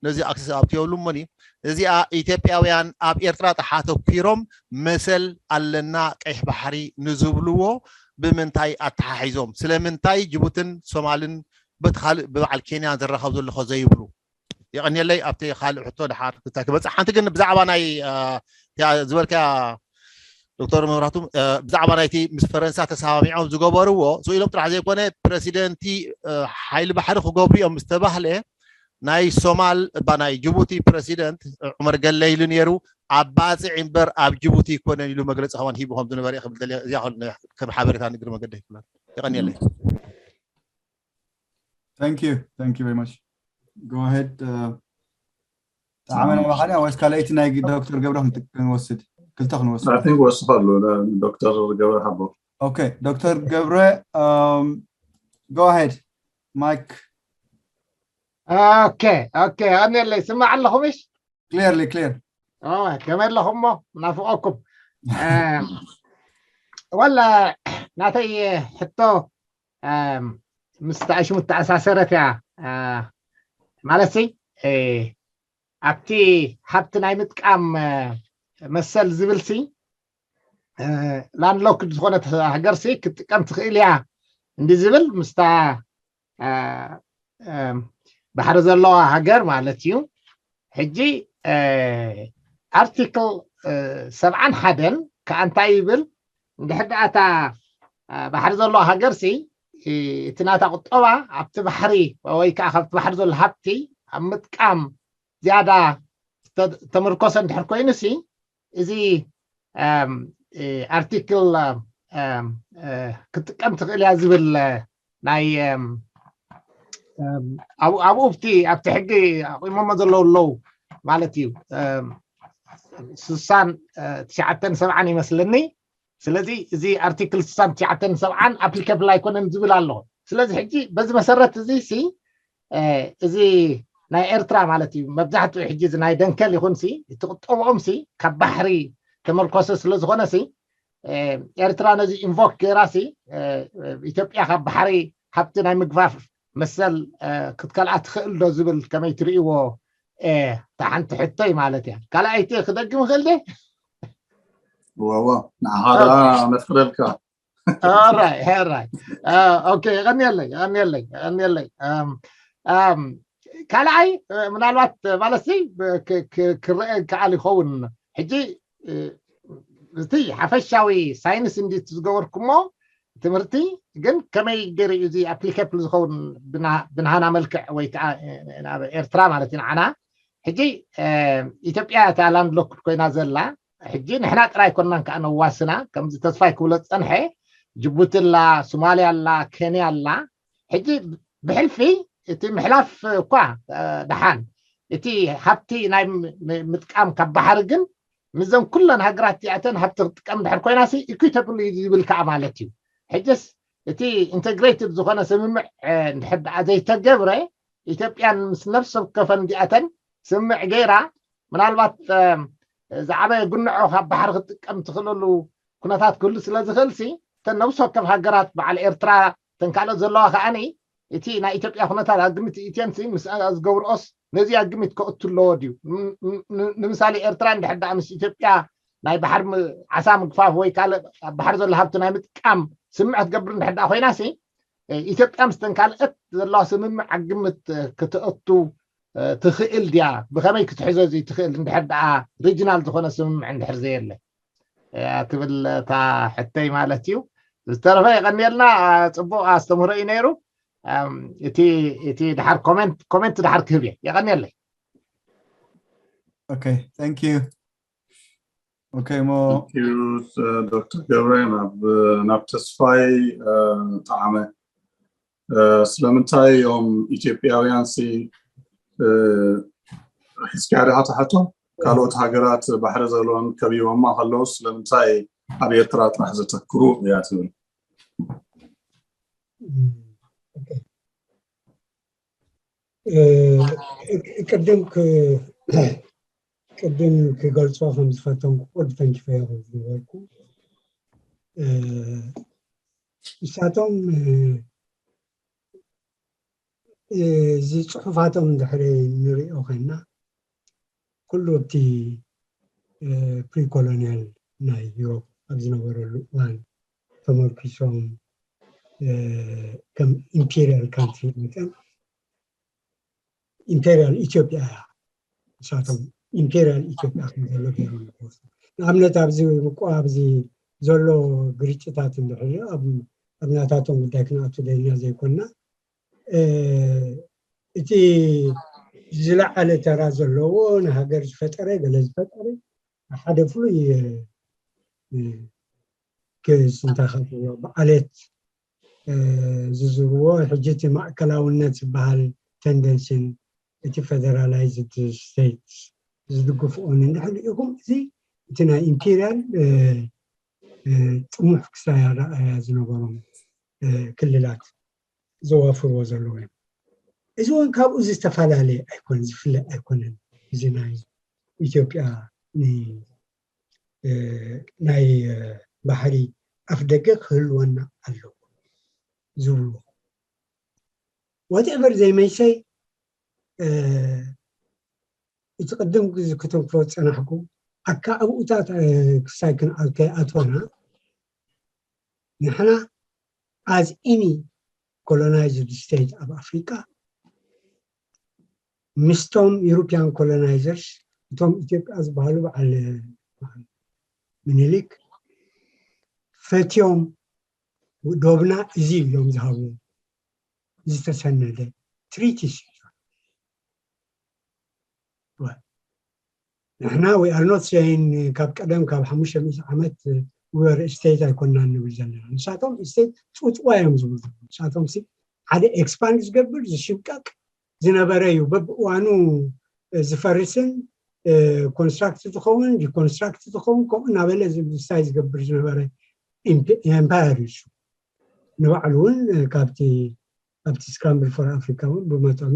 ነዚ ኣክሰስ ኣብቲ የብሉ እሞኒ፣ እዚኣ ኢትዮጵያውያን ኣብ ኤርትራ ጥራሕ ኣተኲሮም መሰል ኣለና ቀይሕ ባሕሪ ንዝብልዎ ብምንታይ ኣተሓሒዞም? ስለምንታይ ጅቡትን ሶማልን በቲ ካልእ ብበዓል ኬንያ ዝራኸብ ዘሎ ኸ ዘይብሉ? የቐንየለይ። ኣብቲ ካልእ ሕቶ ድሓር ክታ-፣ ክበጽሕ። ሓንቲ ግን ብዛዕባ ናይ፣ እ፣ እቲኣ ዝበልካያ ዶክተር መብራህቱ፣ እ፣ ብዛዕባ ናይቲ ምስ ፈረንሳ ተሰማሚዖም ዝገበርዎ፣ ስኢሎም ጥራሕ ዘይኮነ ፕረሲደንቲ፣ እ፣ ሓይሊ ባሕሪ ክገብሩ እዮም ዝተባህለ ናይ ሶማል፣ እባ ናይ ጅቡቲ ፕረሲደንት፣ እ፣ ዑመር ገለ ኢሉ ነይሩ። ኣብ ባጽዕ እምበር ኣብ ጅቡቲ ኣይኮነን ኢሉ መግለጺ ከማን ሂቡ ከም ዝነበረ ክብል ደልየ። እዚኣ ከም ሓበሬታ ንግሪ መገዲ ይብላል። የቐንየለይ። Thank you. Thank you very much. Go ahead. እ፣ ጠዓመ ናይ ባሓዳ ወይስ ካልኣይቲ ናይ ዶክተር ገብረ ክንት-፣ ክንወስድ? ክልተ ክንወስድ። I think ወስኸሉ፣ ዶክተር ገብረ ሓቦ። ኦኬ፣ ዶክተር ገብረ፣ እም፣ go ahead. ማይክ። ኦኬ፣ ኦኬ፣ ኣነለይ ስማዕ ኣለኹ ምሽ? Clearly, clear. ኦ፣ ከመይ ኣለኹም እሞ? ናፍቐኩም። እ፣ ወላ ናተይ ሕቶ፣ እም፣ ምስ ተኣሽሙ ተኣሳሰረት እያ። እ፣ ማለትሲ፣ እ፣ ኣብቲ ሃብቲ ናይ ምጥቃም፣ እ፣ መሰል ዝብልሲ፣ እ፣ ላንድሎክድ ዝኾነት ሃገርሲ ክትጥቀም ትኽእል እያ እንዲ ዝብል ምስታ፣ እ፣ እ፣ ባሕሪ ዘለዋ ሃገር ማለት እዩ። ሕጂ፣ እ፣ ኣርቲክል ሰብዓን ሓደን ከዓ እንታይ ይብል? እንድሕር ደኣ እታ ባሕሪ ዘለዋ ሃገር ሲ እቲ ናታ ቁጠባ ኣብቲ ባሕሪ ወይ ከዓ ካብቲ ባሕሪ ዘሎ ሃብቲ ኣብ ምጥቃም ዝያዳ ተመርኮሰ እንድሕር ኮይኑ ሲ እዚ ኣርቲክል ክጥቀም ትኽእል እያ ዝብል ናይ ኣብኡ ኣብቲ ኣብቲ ሕጊ ኣቑሞሞ ዘለዉ ኣለዉ ማለት እዩ። ስሳን ትሽዓተን ሰብዓን ይመስለኒ። ስለዚ እዚ ኣርቲክል ስሳን ትሽዓተን ሰብዓን ኣፕሊካብል ኣይኮነን ዝብል ኣሎ። ስለዚ ሕጂ በዚ መሰረት እዚ ሲ እዚ ናይ ኤርትራ ማለት እዩ መብዛሕትኡ ሕጂ እዚ ናይ ደንከል ይኹን ሲ እቲ ቁጠብኦም ሲ ካብ ባሕሪ ተመርኮሰ ስለ ዝኾነ ሲ ኤርትራ ነዚ ኢንቮክ ገይራ ሲ ኢትዮጵያ ካብ ባሕሪ ሃብቲ ናይ ምግፋፍ መሰል ክትከልኣ ትኽእል ዶ ዝብል ከመይ ትርእይዎ? እታ ሓንቲ ሕቶይ ማለት እያ። ካልኣይቲ ክደግም ይኽእል ደ? ዋዋ ንዓኻ ደኣ ነፍቅደልካ። ሕራይ ሕራይ። ኦኬ፣ የቐንየለይ የቐንየለይ የቐንየለይ። ካልኣይ ምናልባት ማለት ክረአ ከኣል ይኸውን። ሕጂ እቲ ሓፈሻዊ ሳይንስ እንዲት ዝገበርኩሞ ትምህርቲ ግን ከመይ ገይሩ እዩ እዚ ኣፕሊካብል ዝኸውን ብናሃና መልክዕ ወይ ከዓ ናብ ኤርትራ ማለት እዩ ንዓና ሕጂ ኢትዮጵያ እታ ላንድ ሎክድ ኮይና ዘላ ሕጂ ንሕና ጥራይ ኮናን ከዓ ነዋስና ከምዚ ተስፋይ ክብሎ ዝፀንሐ ጅቡቲ ኣላ፣ ሶማልያ ኣላ፣ ኬንያ ኣላ። ሕጂ ብሕልፊ እቲ ምሕላፍ እኳ ደሓን እቲ ሃብቲ ናይ ምጥቃም ካብ ባሕሪ ግን ምስዘን ኩለን ሃገራት እዚኣተን ሃብቲ ክጥቀም ድሕር ኮይና ሲ ኢኩተብል እዩ ዝብል ከዓ ማለት እዩ። ሕጅስ እቲ ኢንተግሬትድ ዝኾነ ስምምዕ እንድሕር ደኣ ዘይተገብረ ኢትዮጵያን ምስ ነፍሲ ወከፈን እዚኣተን ስምምዕ ገይራ ምናልባት ዝዓበየ ጉንዖ ካብ ባሕሪ ክትጥቀም ትኽእለሉ ኩነታት ክህሉ ስለ ዝኽእል ሲ እተን ነብሲ ወከፍ ሃገራት በዓል ኤርትራ እተን ካልኦት ዘለዋ ከዓኒ እቲ ናይ ኢትዮጵያ ኩነታት ኣብ ግምት ኢትየን ሲ ምስ ዝገብርኦስ ነዚ ኣብ ግምት ከእቱ ኣለዎ ድዩ? ንምሳሌ ኤርትራ እንድሕር ደኣ ምስ ኢትዮጵያ ናይ ባሕር ዓሳ ምግፋፍ ወይ ካልእ ኣብ ባሕሪ ዘሎ ሃብቲ ናይ ምጥቃም ስምምዕ ክትገብር እንድሕር ደኣ ኮይና ሲ ኢትዮጵያ ምስተን ካልኦት ዘለዋ ስምምዕ ኣብ ግምት ክትእቱ ትኽእል ድያ? ብኸመይ ክትሕዞ እዚ ትኽእል እንድሕር ደኣ ሪጅናል ዝኾነ ስምምዕ እንድሕር ዘየለ ትብል እታ ሕተይ ማለት እዩ። ዝተረፈ የቐንየልና። ፅቡቕ ኣስተምህሮ እዩ ነይሩ። እቲ እቲ ድሓር ኮሜንት ኮሜንት ድሓር ክህብ እየ። የቐንየለይ። Okay, thank you. Okay, ሞ ዶክተር ገብረ ናብ ተስፋይ ጠዓመ ስለምንታይ እዮም ኢትዮጵያውያን ሲ ሒዝካ ዲኻ ትሓቶ ካልኦት ሃገራት ባሕሪ ዘለዎን ከቢቦማ ከለዉ ስለምንታይ ኣብ ኤርትራ ጥራሕ ዘተክሩ እያ ትብል? ቅድም ቅድም ክገልፆ ከም ዝፈተንኩ ቁድ ተንኪፈዮ ከም ዝነበርኩ ንሳቶም እዚ ፅሑፋቶም እንድሕሪ ንሪኦ ኮይና ኩሉ እቲ ፕሪኮሎኒያል ናይ ዩሮፕ ኣብ ዝነበረሉ እዋን ተመርኪሶም ከም ኢምፔሪያል ካንትሪ መጠን ኢምፔሪያል ኢትዮጵያ እያ። ንሳቶም ኢምፔሪያል ኢትዮጵያ ከም ዘሎ ገይሮም ይወስዱ። ንኣብነት ኣብዚ ምቆ ኣብዚ ዘሎ ግርጭታት እንድሕር ኣብ ናታቶም ጉዳይ ክንኣቱ ደልና ዘይኮንና እቲ ዝለዓለ ተራ ዘለዎ ንሃገር ዝፈጠረ ገለ ዝፈጠረ ሓደ ፍሉይ ክስ እንታይ ከብዎ ብዓሌት ዝዝርዎ ሕጂ እቲ ማእከላውነት ዝበሃል ተንደንሲን እቲ ፌደራላይዝድ ስቴትስ ዝድግፍኦን እንድሕር ሪኢኹም እዚ እቲ ናይ ኢምፔሪያል ጥሙሕ ክሳይ ኣረኣእያ ዝነበሮም ክልላት ዘዋፍርዎ ዘለዉ እዮም። እዚ እውን ካብኡ ዝተፈላለየ ኣይኮነ ዝፍለ ኣይኮነን። እዚ ናይ ኢትዮጵያ ናይ ባሕሪ ኣፍ ደገ ክህልወና ኣለዎ ዝብሉ whatever they may say እቲ ቅድም ክትንክፎ ዝፀናሕኩ ኣከባብኡታት ክሳይ ከይኣተና ንሕና as any colonized state ኣብ ኣፍሪቃ ምስቶም European colonizers እቶም ኢትዮጵያ ዝበሃሉ በዓል ምኒልክ ፈትዮም ዶብና እዚ እዮም ዝሃቡ ዝተሰነደ ትሪቲስ እዩ። ንሕና we are not saying ካብ ቀደም ካብ ሓሙሽተ ሚእቲ ዓመት we were state ኣይኮናን ንብል ዘለና። ንሳቶም state ፅውፅዋ እዮም ዝብሉ። ንሳቶም ሓደ ኤክስፓንድ ዝገብር ዝሽብቀቅ ዝነበረ እዩ። በብእዋኑ ዝፈርስን ኮንስትራክት ዝኸውን ዲኮንስትራክት ዝኸውን ከምኡ እናበለ ዝብስታይ ዝገብር ዝነበረ ኤምፓየር እዩ። ንባዕሉ እውን ካብቲ ኣብቲ ስክራምብል ፎር ኣፍሪካ እውን ብመጠኑ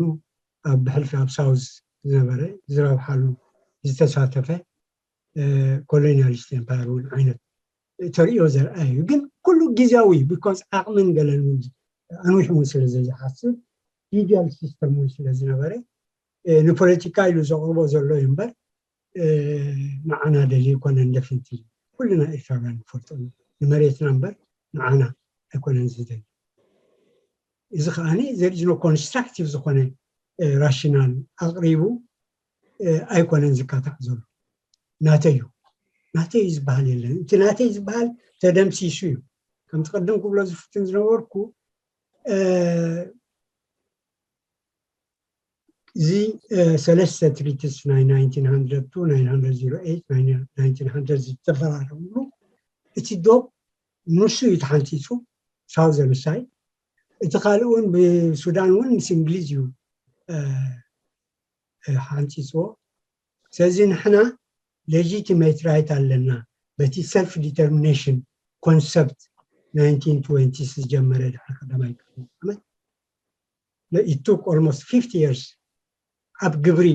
ኣብ ብሕልፊ ኣብ ሳውዝ ዝነበረ ዝረብሓሉ ዝተሳተፈ ኮሎኒያሊስት ኤምፓየር እውን ዓይነት ተርእዮ ዘርኣይ እዩ። ግን ኩሉ ግዜያዊ ቢኮዝ ዓቕምን ገለን እውን ኣንዊሕ እውን ስለ ዘይሓስብ ፊውዳል ሲስተም እውን ስለ ዝነበረ ንፖለቲካ ኢሉ ዘቕርቦ ዘሎ እዩ እምበር ንዓና ደልዩ ኣይኮነን። ደፍንቲ ኩልና ኤርትራውያን ንፈልጦ እዩ። ንመሬትና እምበር ንዓና ኣይኮነን ዝደሊ። እዚ ከዓኒ ዘሪዝኖ ኮንስትራክቲቭ ዝኾነ ራሽናል ኣቕሪቡ ኣይኮነን ዝካታዕ ዘሎ። ናተይ እዩ ናተይ ዝበሃል የለን። እቲ ናተይ ዝበሃል ተደምሲሱ እዩ። ከምቲ ቅድም ክብሎ ዝፍትን ዝነበርኩ እዚ ሰለስተ ትሪትስ ናይ ናይንቲን ሃንድረድ ቱ ናይንቲን ሃንድረድ ዜሮ ኤይት ናይንቲን ሃንድረድ ዝተፈራረምሉ እቲ ዶብ ንሱ እዩ ተሓንፂፁ ሳውዘርን ሳይድ። እቲ ካልእ እውን ብሱዳን እውን ምስ እንግሊዝ እዩ ሓንፂፅዎ። ስለዚ ንሕና ሌጂቲሜት ራይት ኣለና በቲ ሰልፍ ዲተርሚኔሽን ኮንሰፕት ናይንቲን ትወንቲስ ዝጀመረ ድሕሪ ቀዳማይ ዓለም ዓመት it took almost fifty years ኣብ ግብሪ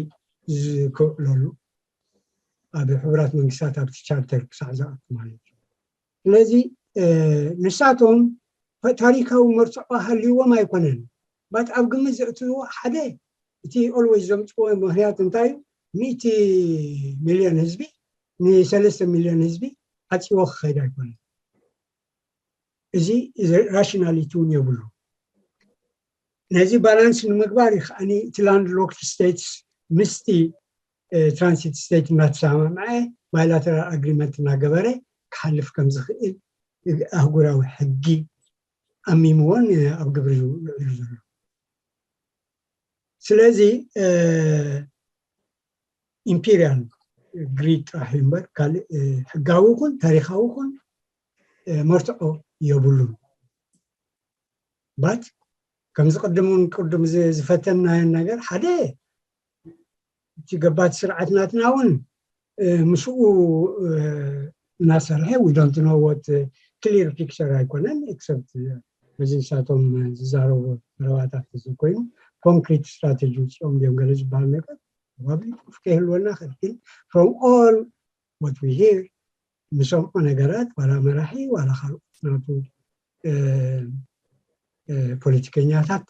ዝክእለሉ ኣብ ሕቡራት መንግስታት ኣብቲ ቻርተር ክሳዕ ዝኣቱ ማለት እዩ። ስለዚ ንሳቶም ታሪካዊ መርትዖ ሃልይዎም ኣይኮነን ባት ኣብ ግምት ዘእትዎ ሓደ እቲ ኦልወይስ ዘምፅዎ ምክንያት እንታይ እዩ? ሚእቲ ሚልዮን ህዝቢ ንሰለስተ ሚልዮን ህዝቢ ዓፂዎ ክኸይድ ኣይኮነን። እዚ ራሽናሊቲ እውን የብሉ። ነዚ ባላንስ ንምግባር እዩ ከዓኒ እቲ ላንድ ሎክድ ስቴትስ ምስቲ ትራንሲት ስቴት እናተሰማምዐ ባይላተራል ኣግሪመንት እናገበረ ክሓልፍ ከም ዝኽእል ኣህጉራዊ ሕጊ ኣሚምዎን ኣብ ግብሪ ውዒሉ ዘሎ። ስለዚ ኢምፔሪያል ግሪድ ጥራሕ እዩ እምበር ካልእ ሕጋዊ ይኹን ታሪካዊ ይኹን መርትዖ የብሉን። ባት ከምዚ ቅድም እውን ቅድም ዝፈተናዮ ነገር ሓደ እቲ ገባቲ ስርዓት ናትና እውን ምስኡ እናሰርሐ we don't know what clear picture ኣይኮነን except በዚ ንሳቶም ዝዛረቡ ዘረባታት እዚ ኮይኑ ኮንክሪት ስትራቴጂ ውፅኦም ድዮም ገለ ዝበሃል ነገር probably proof ከይህልወና ይኽእል ግን from all what we hear ንሰምዖ ነገራት ዋላ መራሒ ዋላ ካልኦት ናቱ ፖለቲከኛታት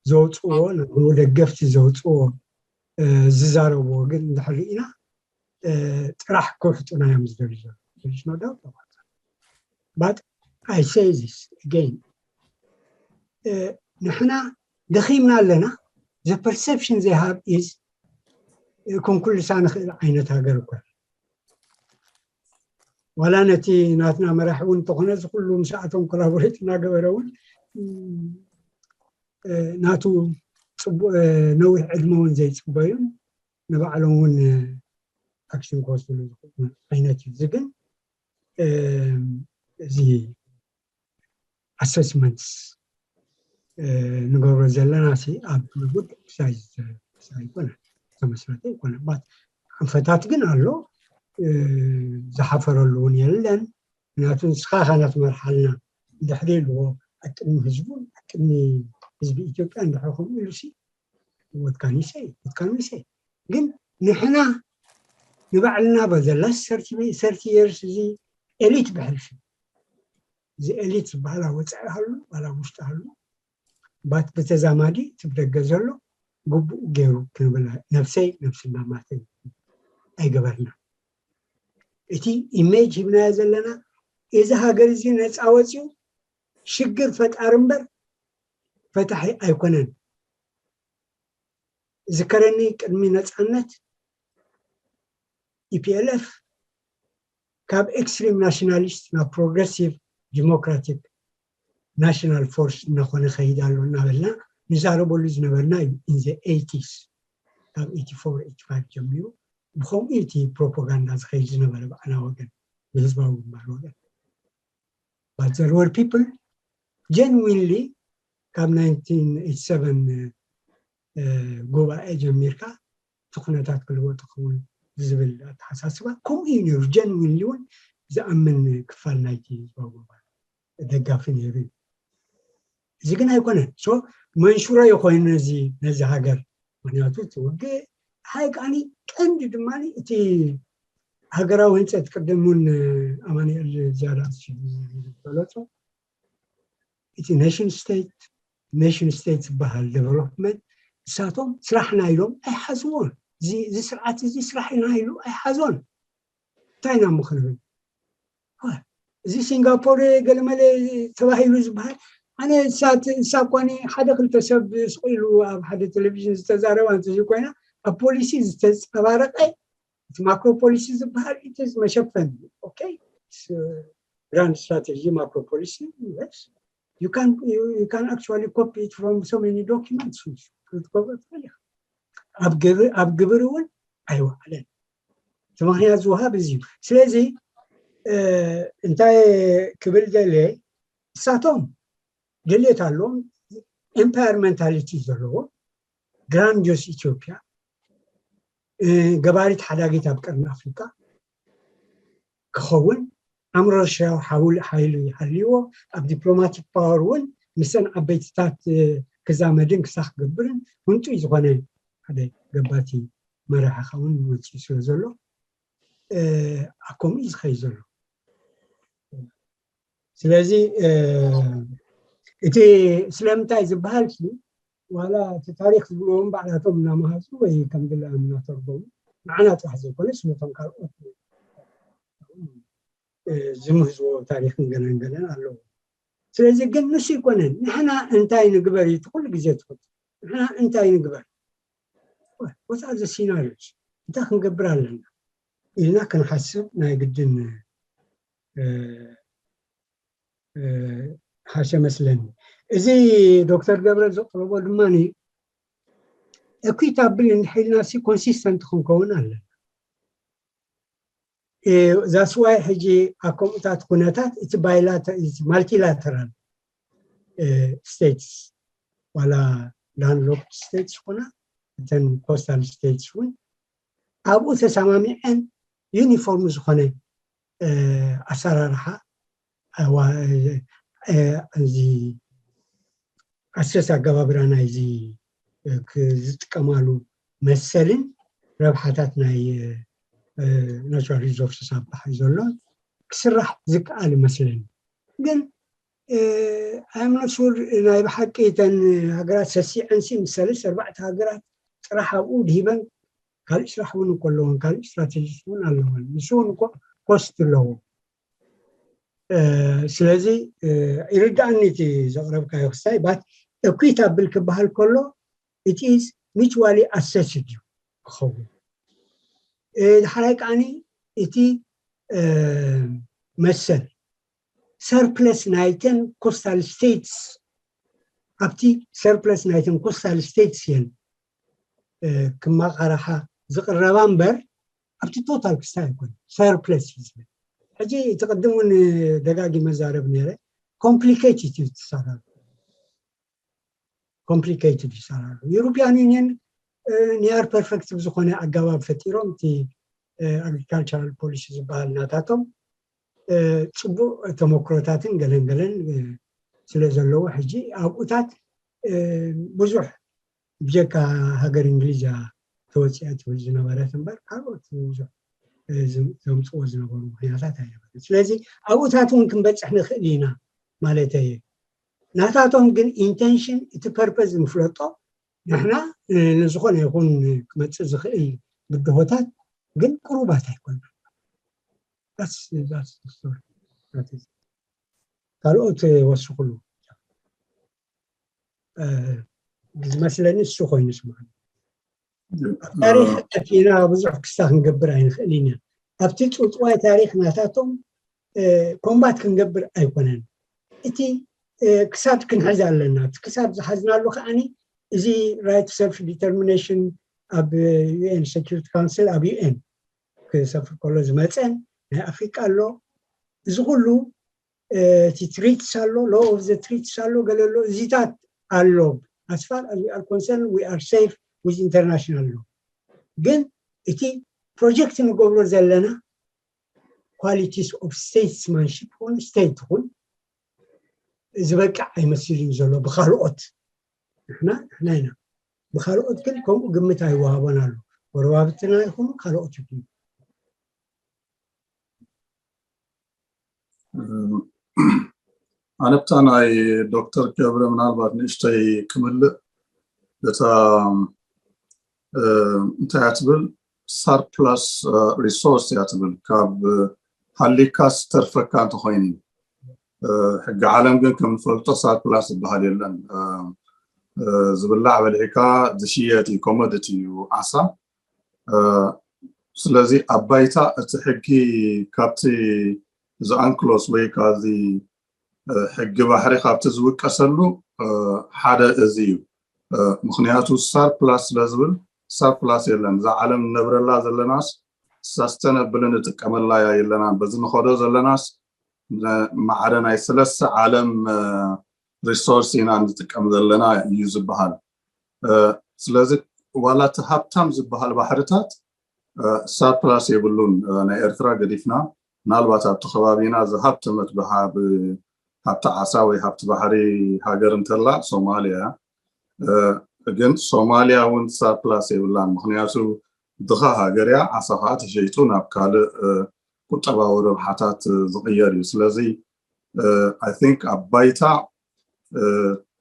ዘውፅዎ ንዕኡ ደገፍቲ ዘውፅዎ ዝዛረብዎ ግን እንድሕር ርኢና ጥራሕ ክውሕጡና እዮም ዝደልዩ ዘለዉ። There is no doubt about that. But I say this again ንሕና ደኺምና ኣለና። The perception they have is ክንኩልሳ ንኽእል ዓይነት ሃገር እኮ ዋላ ነቲ ናትና መራሒ እውን እንተኾነ እዚ ኩሉ ምስኣቶም ኮላቦሬት እናገበረ እውን ናቱ ነዊሕ ዕድመ እውን ዘይፅበዩን ንባዕሎም እውን ኣክሽን ክወስድሉ ዝኽእሉ ዓይነት እዩ። እዚ ግን እዚ ኣሰስመንትስ ንገብሮ ዘለና ሲ ኣብ ጉድ ሳይዝ ኣይኮነ ዝተመስረተ ይኮነ ባት ኣንፈታት ግን ኣሎ ዝሓፈረሉ እውን የለን። ምክንያቱ ንስኻ ኢኻ ናትመርሓልና እንድሕር ኢልዎ ኣብ ቅድሚ ህዝቡ ኣብ ቅድሚ ህዝቢ ኢትዮጵያ እንድሕር ከምኡ ኢሉ ሲ ወትካኒሰ ወትካኒሰ ግን ንሕና ንባዕልና በዘላስ ሰርቲ የርስ እዚ ኤሊት ብሕልፊ እዚ ኤሊት ዝበሃል ኣብ ወፃኢ ሃሉ ዋላ ውሽጢ ሃሉ ባት ብተዛማዲ እቲ ብደገ ዘሎ ግቡእ ገይሩ ክንብል ነብሰይ ነብስና ማተይ ኣይገበርና። እቲ ኢሜጅ ሂብናዮ ዘለና እዚ ሃገር እዚ ነፃ ወፂኡ ሽግር ፈጣሪ እምበር ፈታሒ ኣይኮነን። ዝከረኒ ቅድሚ ነፃነት E P L F ካብ extreme nationalist ናብ progressive democratic national force እናኾነ ኸይድ ኣሎ እናበልና ንዛረበሉ ዝነበርና እዩ። In the eighties ካብ eighty-four eighty-five ጀሚሩ ብኸምኡ እቲ ፕሮፓጋንዳ ዝኸይድ ዝነበረ ብዓና ወገን ብህዝባዊ ግንባር ወገን። But there were people genuinely ካብ nineteen eighty-seven ጉባኤ ጀሚርካ እቲ ኩነታት ክልወጥ ክኸውን ዝብል ኣተሓሳስባ ከምኡ እዩ ነይሩ። Genuinely እውን ዝኣምን ክፋል ናይቲ ህዝባዊ ግንባር ደጋፊ ነይሩ እዩ። እዚ ግን ኣይኮነን። So መንሽሮ እዩ ኮይኑ ነዚ ነዚ ሃገር። ምክንያቱ እቲ ውግእ ሓይቃኒ ቀንዲ ድማ እቲ ሃገራዊ ህንፀት ቅድም እውን ኣማኑኤል ዝያዳ ዝበለፁ እቲ nation state nation state ዝበሃል development እሳቶም ስራሕና ኢሎም ኣይሓዝዎን። እዚ ስርዓት እዚ ስራሕና ኢሉ ኣይሓዞን። እንታይ ኢና ምክንብል? እዚ ሲንጋፖር ገለመለ ተባሂሉ ዝበሃል ኣነ እሳት እሳ እኳኒ ሓደ ክልተ ሰብ ስቁኢሉ ኣብ ሓደ ቴሌቪዥን ዝተዛረባ እንተዘይ ኮይና ኣብ ፖሊሲ ዝተፀባረቀ እቲ ማክሮ ፖሊሲ ዝበሃል ኢትስ መሸፈን okay grand strategy macro policy yes you can you, you can actually copy it from so many documents ክትኮበ ትኽእል ኢኻ። ኣብ ግብሪ እውን ኣይወዓለን። እቲ ምክንያት ዝወሃብ እዚ እዩ። ስለዚ እንታይ ክብል ደለ እሳቶም ድሌት ኣለዎም empire mentality ዘለዎ grandiose ኢትዮጵያ ገባሪት ሓዳጊት ኣብ ቀርኒ ኣፍሪካ ክኸውን ኣምረሻዊ ሓይሊ ይሃልይዎ ኣብ diplomatic power እውን ምሰን ዓበይትታት ክዛመድን ክሳኽ ክገብርን ህንጡይ ዝኾነ ሓደ ገባቲ መራሒ ኸውን ወፂኡ ስለ ዘሎ ኣብ ከምኡ እዩ ዝኸይ ዘሎ። ስለዚ እቲ ስለምንታይ ዝበሃል ዋላ እቲ ታሪክ ዝብልዎም ባዕላቶም እናመሃዙ ወይ ከም ድላዮም እናተርጎሙ ንዓና ጥራሕ ዘይኮነስ ነቶም ካልኦት ዝምህዝዎ ታሪክን ገለን ገለን ኣለዎ። ስለዚ ግን ንሱ ይኮነን ንሕና እንታይ ንግበር እዩ ኩሉ ግዜ ትፈልጡ ንሕና እንታይ ንግበር ወፃ ዘ ሲናሪዮስ እንታይ ክንገብር ኣለና ኢልና ክንሓስብ ናይ ግድን ሓሸ መስለኒ። እዚ ዶክተር ገብረ ዘቅረቦ ድማ equitable እንድሕልና ሲ consistent ክንከውን ኣለና። That's why ሕጂ ኣብ ከምኡታት ኩነታት እቲ multilateral states ዋላ landlocked states ይኮና እተን coastal states እውን ኣብኡ ተሰማሚዐን uniform ዝኾነ ኣሰራርሓ እዚ ኣሰስ ኣገባብራ ናይዚ ዝጥቀማሉ መሰልን ረብሓታት ናይ natural resources ኣብ ባሕሪ ዘሎ ክስራሕ ዝከኣል ይመስለኒ። ግን I'm not sure ናይ ብሓቂ እተን ሃገራት ሰሲዐንሲ ምስ ሰለስተ ኣርባዕተ ሃገራት ጥራሕ ኣብኡ ድሂበን ካልእ ስራሕ እውን እኮ ኣለዎን ካልእ strategies እውን ኣለዎን ንሱ እውን እኮ cost ኣለዎ። ስለዚ ይርዳእኒ እቲ ዘቕረብካዮ ክስታይ but equitable ክበሃል ከሎ it is mutually assessed እዩ ክኸውን። ድሓራይ ከዓኒ እቲ መሰል surplus ናይተን coastal states ኣብቲ surplus ናይተን coastal states እየን ክመቓረሓ ዝቕረባ እምበር ኣብቲ total ክስታይ ኣይኮነ surplus እዩ ዝብል። ሕጂ እቲ ቅድም እውን ደጋጊመ ዛረብ ነይረ complicated እዩ ዝሰራሩ complicated ይሰራሩ። European Union near perfect ብዝኾነ ኣገባብ ፈጢሮም እቲ agricultural policy ዝበሃል ናታቶም ፅቡቅ ተመክሮታትን ገለን ገለን ስለ ዘለዎ ሕጂ ኣብኡታት ብዙሕ ብጀካ ሃገር እንግሊዝ እያ ተወፂኣ ትብል ዝነበረት እምበር ካልኦት ብዙሕ ዘምፅዎ ዝነበሩ ምክንያታት ኣይነበረን። ስለዚ ኣብኡታት እውን ክንበፅሕ ንኽእል ኢና ማለት እየ። ናታቶም ግን intention እቲ purpose ንፍለጦ ንሕና ንዝኾነ ይኹን ክመፅእ ዝኽእል ብድሆታት ግን ቅሩባት ኣይኮንና። ካልኦት ወስኹሉ ዝመስለኒ እሱ ኮይኑ ስምዓኒ። ኣብ ታሪኽ ኣቲና ብዙሕ ክስታ ክንገብር ኣይንኽእልን ኢና። ኣብቲ ጽውጽዋይ ታሪኽ ናታቶም ኮምባት ክንገብር ኣይኮነን። እቲ ክሳድ ክንሕዝ ኣለና። እቲ ክሳድ ዝሓዝናሉ ከዓኒ እዚ right self determination ኣብ UN Security Council ኣብ UN ክሰፍር ከሎ ዝመፀ ናይ ኣፍሪቃ ኣሎ። እዚ ኩሉ እቲ treaties ኣሎ፣ law of the treaties ኣሎ፣ ገለ ኣሎ፣ እዚታት ኣሎ። As far as we are concerned, we are safe with international law። ግን እቲ ፕሮጀክት ንገብሮ ዘለና qualities of statesmanship ሆን state ኹን ዝበቅዕ ኣይመስልን ዘሎ ብካልኦት። ንሕና ንሕና ኢና፣ ብካልኦት ግን ከምኡ ግምት ኣይወሃቦን ኣሎ። ጎረባብትና ይኹኑ ካልኦት ይኹኑ። ኣነብታ ናይ ዶክተር ገብረ ምናልባት ንእሽተይ ክምልእ፣ እታ እንታይ እያ ትብል? Surplus resource እያ ትብል። ካብ ሃሊካ ዝተርፈካ እንተኮይኑ፣ ሕጊ ዓለም ግን ከም ንፈልጦ surplus ዝበሃል የለን። ዝብላዕ በሊዕካ ዝሽየጥ እዩ፣ commodity እዩ ዓሳ። ስለዚ ኣብ ባይታ እቲ ሕጊ ካብቲ እዚ UNCLOS ወይ ካብዚ ሕጊ ባሕሪ ካብቲ ዝውቀሰሉ ሓደ እዚ እዩ። ምክንያቱ surplus ስለ ዝብል፣ surplus የለን። እዛ ዓለም ንነብረላ ዘለናስ sustainable ንጥቀመላ እያ የለናን። በዚ ንኸዶ ዘለናስ ማዕረ ናይ ሰለስተ ዓለም resource ኢና ንጥቀም ዘለና እዩ ዝበሃል። ስለዚ ዋላ እቲ ሃብታም ዝበሃል ባሕርታት surplus የብሉን። ናይ ኤርትራ ገዲፍና፣ ምናልባት ኣብቲ ከባቢና ዝሃብተመት ብሃብ ሃብቲ ዓሳ ወይ ሃብቲ ባሕሪ ሃገር እንተላ ሶማልያ እያ። ግን ሶማልያ እውን surplus የብላን፣ ምክንያቱ ድኻ ሃገር እያ። ዓሳ ከዓ ተሸይጡ ናብ ካልእ ቁጠባዊ ረብሓታት ዝቕየር እዩ። ስለዚ I think ኣብ ባይታ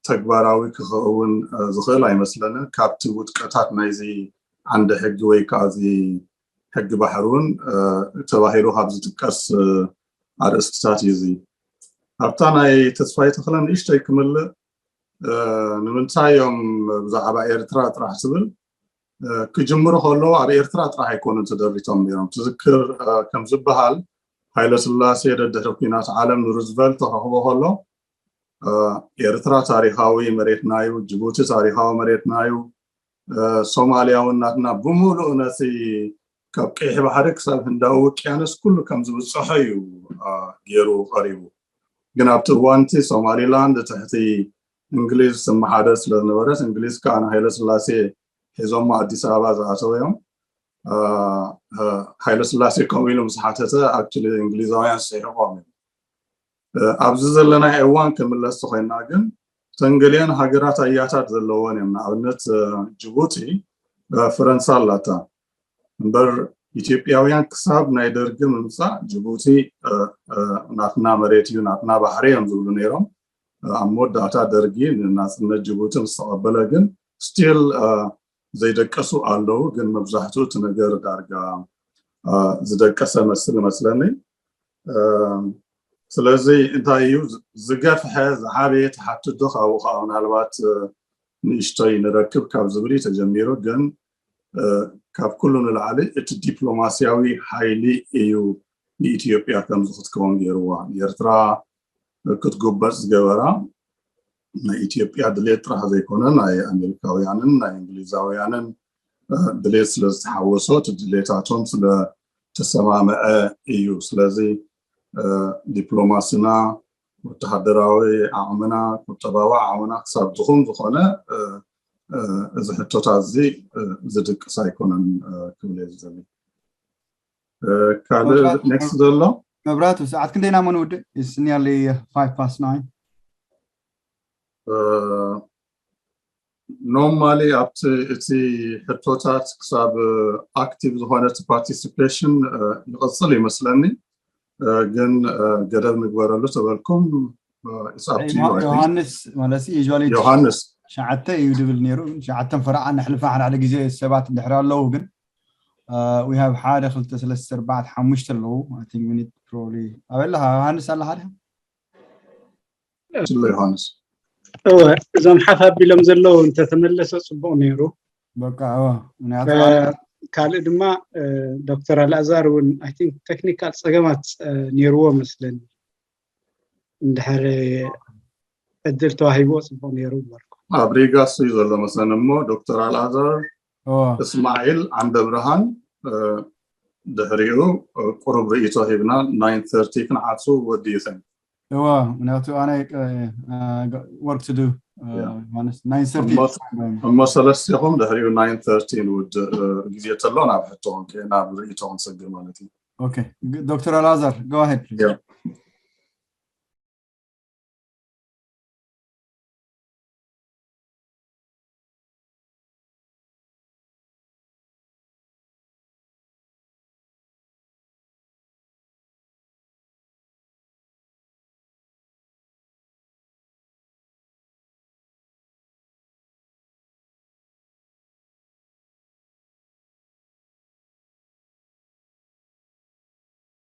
ተግባራዊ ክኸውን ዝኽእል ኣይመስለንን። ካብቲ ውድቀታት ናይዚ ዓንዲ ሕጊ ወይ ከዓ እዚ ሕጊ ባሕሪ እውን ተባሂሉ ካብ ዝጥቀስ ኣርእስትታት እዩ። እዚ ኣብታ ናይ ተስፋይ ተኽለ ንእሽተይ ክምልእ፣ ንምንታይ እዮም ብዛዕባ ኤርትራ ጥራሕ ትብል? ክጅምሩ ከለዉ ኣብ ኤርትራ ጥራሕ ኣይኮኑን ተደሪቶም ነይሮም። ትዝክር ከም ዝበሃል፣ ሃይለ ስላሴ ደድሕሪ ኩናት ዓለም ንሩዝቨልት ተረኽቦ ከሎ፣ ኤርትራ ታሪኻዊ መሬትና እዩ፣ ጅቡቲ ታሪኻዊ መሬትና እዩ፣ ሶማልያ እውን ናትና ብምሉእ ነቲ ካብ ቀይሕ ባሕሪ ክሳብ ህንዳዊ ውቅያኖስ ኩሉ ከም ዝብፅሖ እዩ ገይሩ ቀሪቡ። ግን ኣብቲ እዋንቲ ሶማሊላንድ ትሕቲ እንግሊዝ ትመሓደር ስለ ዝነበረት፣ እንግሊዝ ከዓ ንሃይለ ስላሴ ሒዞሞ ኣዲስ ኣበባ ዝኣተው እዮም። ሃይለ ስላሴ ከምኡ ኢሉ ምስ ሓተተ፣ actually እንግሊዛውያን ስሒቖም እዮም። ኣብዚ ዘለናይ እዋን ክምለስ ተኮይና ግን፣ እተን ገሊአን ሃገራት ኣያታት ዘለወን እዮም። ንኣብነት ጅቡቲ ፈረንሳ ኣላታ እምበር፣ ኢትዮጵያውያን ክሳብ ናይ ደርጊ ምምፃእ ጅቡቲ ናትና መሬት እዩ፣ ናትና ባሕሪ እዮም ዝብሉ ነይሮም። ኣብ መወዳእታ ደርጊ ንናፅነት ጅቡቲ ምስ ተቐበለ ግን still ዘይደቀሱ ኣለዉ፣ ግን መብዛሕትኡ እቲ ነገር ዳርጋ ዝደቀሰ መስል ይመስለኒ። ስለዚ እንታይ እዩ ዝገፍሐ ዝዓበየ ትሓትት ዶ? ካብኡ ከዓ ምናልባት ንእሽቶይ ንረክብ ካብ ዝብል እዩ ተጀሚሩ። ግን ካብ ኩሉ ንላዕሊ እቲ ዲፕሎማስያዊ ሓይሊ እዩ ንኢትዮጵያ ከምዚ ክትከውን ገይርዋ። ንኤርትራ ክትጉበጥ ዝገበራ ናይ ኢትዮጵያ ድሌት ጥራሕ ዘይኮነ፣ ናይ ኣሜሪካውያንን ናይ እንግሊዛውያንን ድሌት ስለ ዝተሓወሶ፣ እቲ ድሌታቶም ስለ ተሰማምዐ እዩ። ስለዚ ዲፕሎማስና፣ ወተሃደራዊ ዓቕምና፣ ቁጠባዊ ዓቕምና ክሳብ ድኹም ዝኾነ፣ እዚ ሕቶታት እዚ ዝድቅስ ኣይኮነን ክብል እየ ዝደሊ። ካልእ ኔክስት ዘሎ? መብራቱ፣ ሰዓት ክንደይና መን ውድእ? It's nearly five past nine. ኖርማሊ ኣብቲ እቲ ሕቶታት ክሳብ ኣክቲቭ ዝኾነ እቲ ፓርቲሲፔሽን ይቕፅል ይመስለኒ። ግን ገደብ ንግበረሉ ተበልኩም፣ ዮሃንስ ማለት ዩዝዋሊ ዮሃንስ ሸዓተ እዩ ድብል ነይሩ። ሸዓተን ፈረዓ ነሕልፋ ሓደ ሓደ ግዜ ሰባት ድሕሪ ኣለዉ። ግን we have ሓደ ክልተ ሰለስተ ኣርባዕተ ሓሙሽተ ኣለዉ። I think we need probably ኣበላ ዮሃንስ ኣለካ ድኻ? ዮሃንስ እወ፣ እዞም ሓፍ ኣቢሎም ዘለዉ እንተተመለሰ ፅቡቕ ነይሩ። በቃ እዎ ምክንያቱ ካልእ ድማ ዶክተር ኣልኣዛር እውን I think technical ፀገማት ነይርዎ መስለኒ። እንድሕር ዕድል ተዋሂብዎ ፅቡቅ ነይሩ በልኩ። ኣብ ሪጋ እሱ እዩ ዘሎ መሰለኒ እሞ ዶክተር ኣልኣዛር እዎ እስማዒል ዓንደ ብርሃን ድሕሪኡ ቁሩብ ርእይቶ ሂብና nine thirty ክንዓጹ ወዲዩ። እዎ ምክንያቱ ኣነ work to do Yeah. ማለት nine thirty እሞ- እሞ ሰለስቲኹም ድሕሪኡ nine thirty ንውድእ ግዜ ተሎ ናብ ሕቶ ክንከ ናብ ርእይቶ ክንሰግር ማለት እዩ። Okay, ዶክተር ኣልኣዛር go ahead please. Yeah.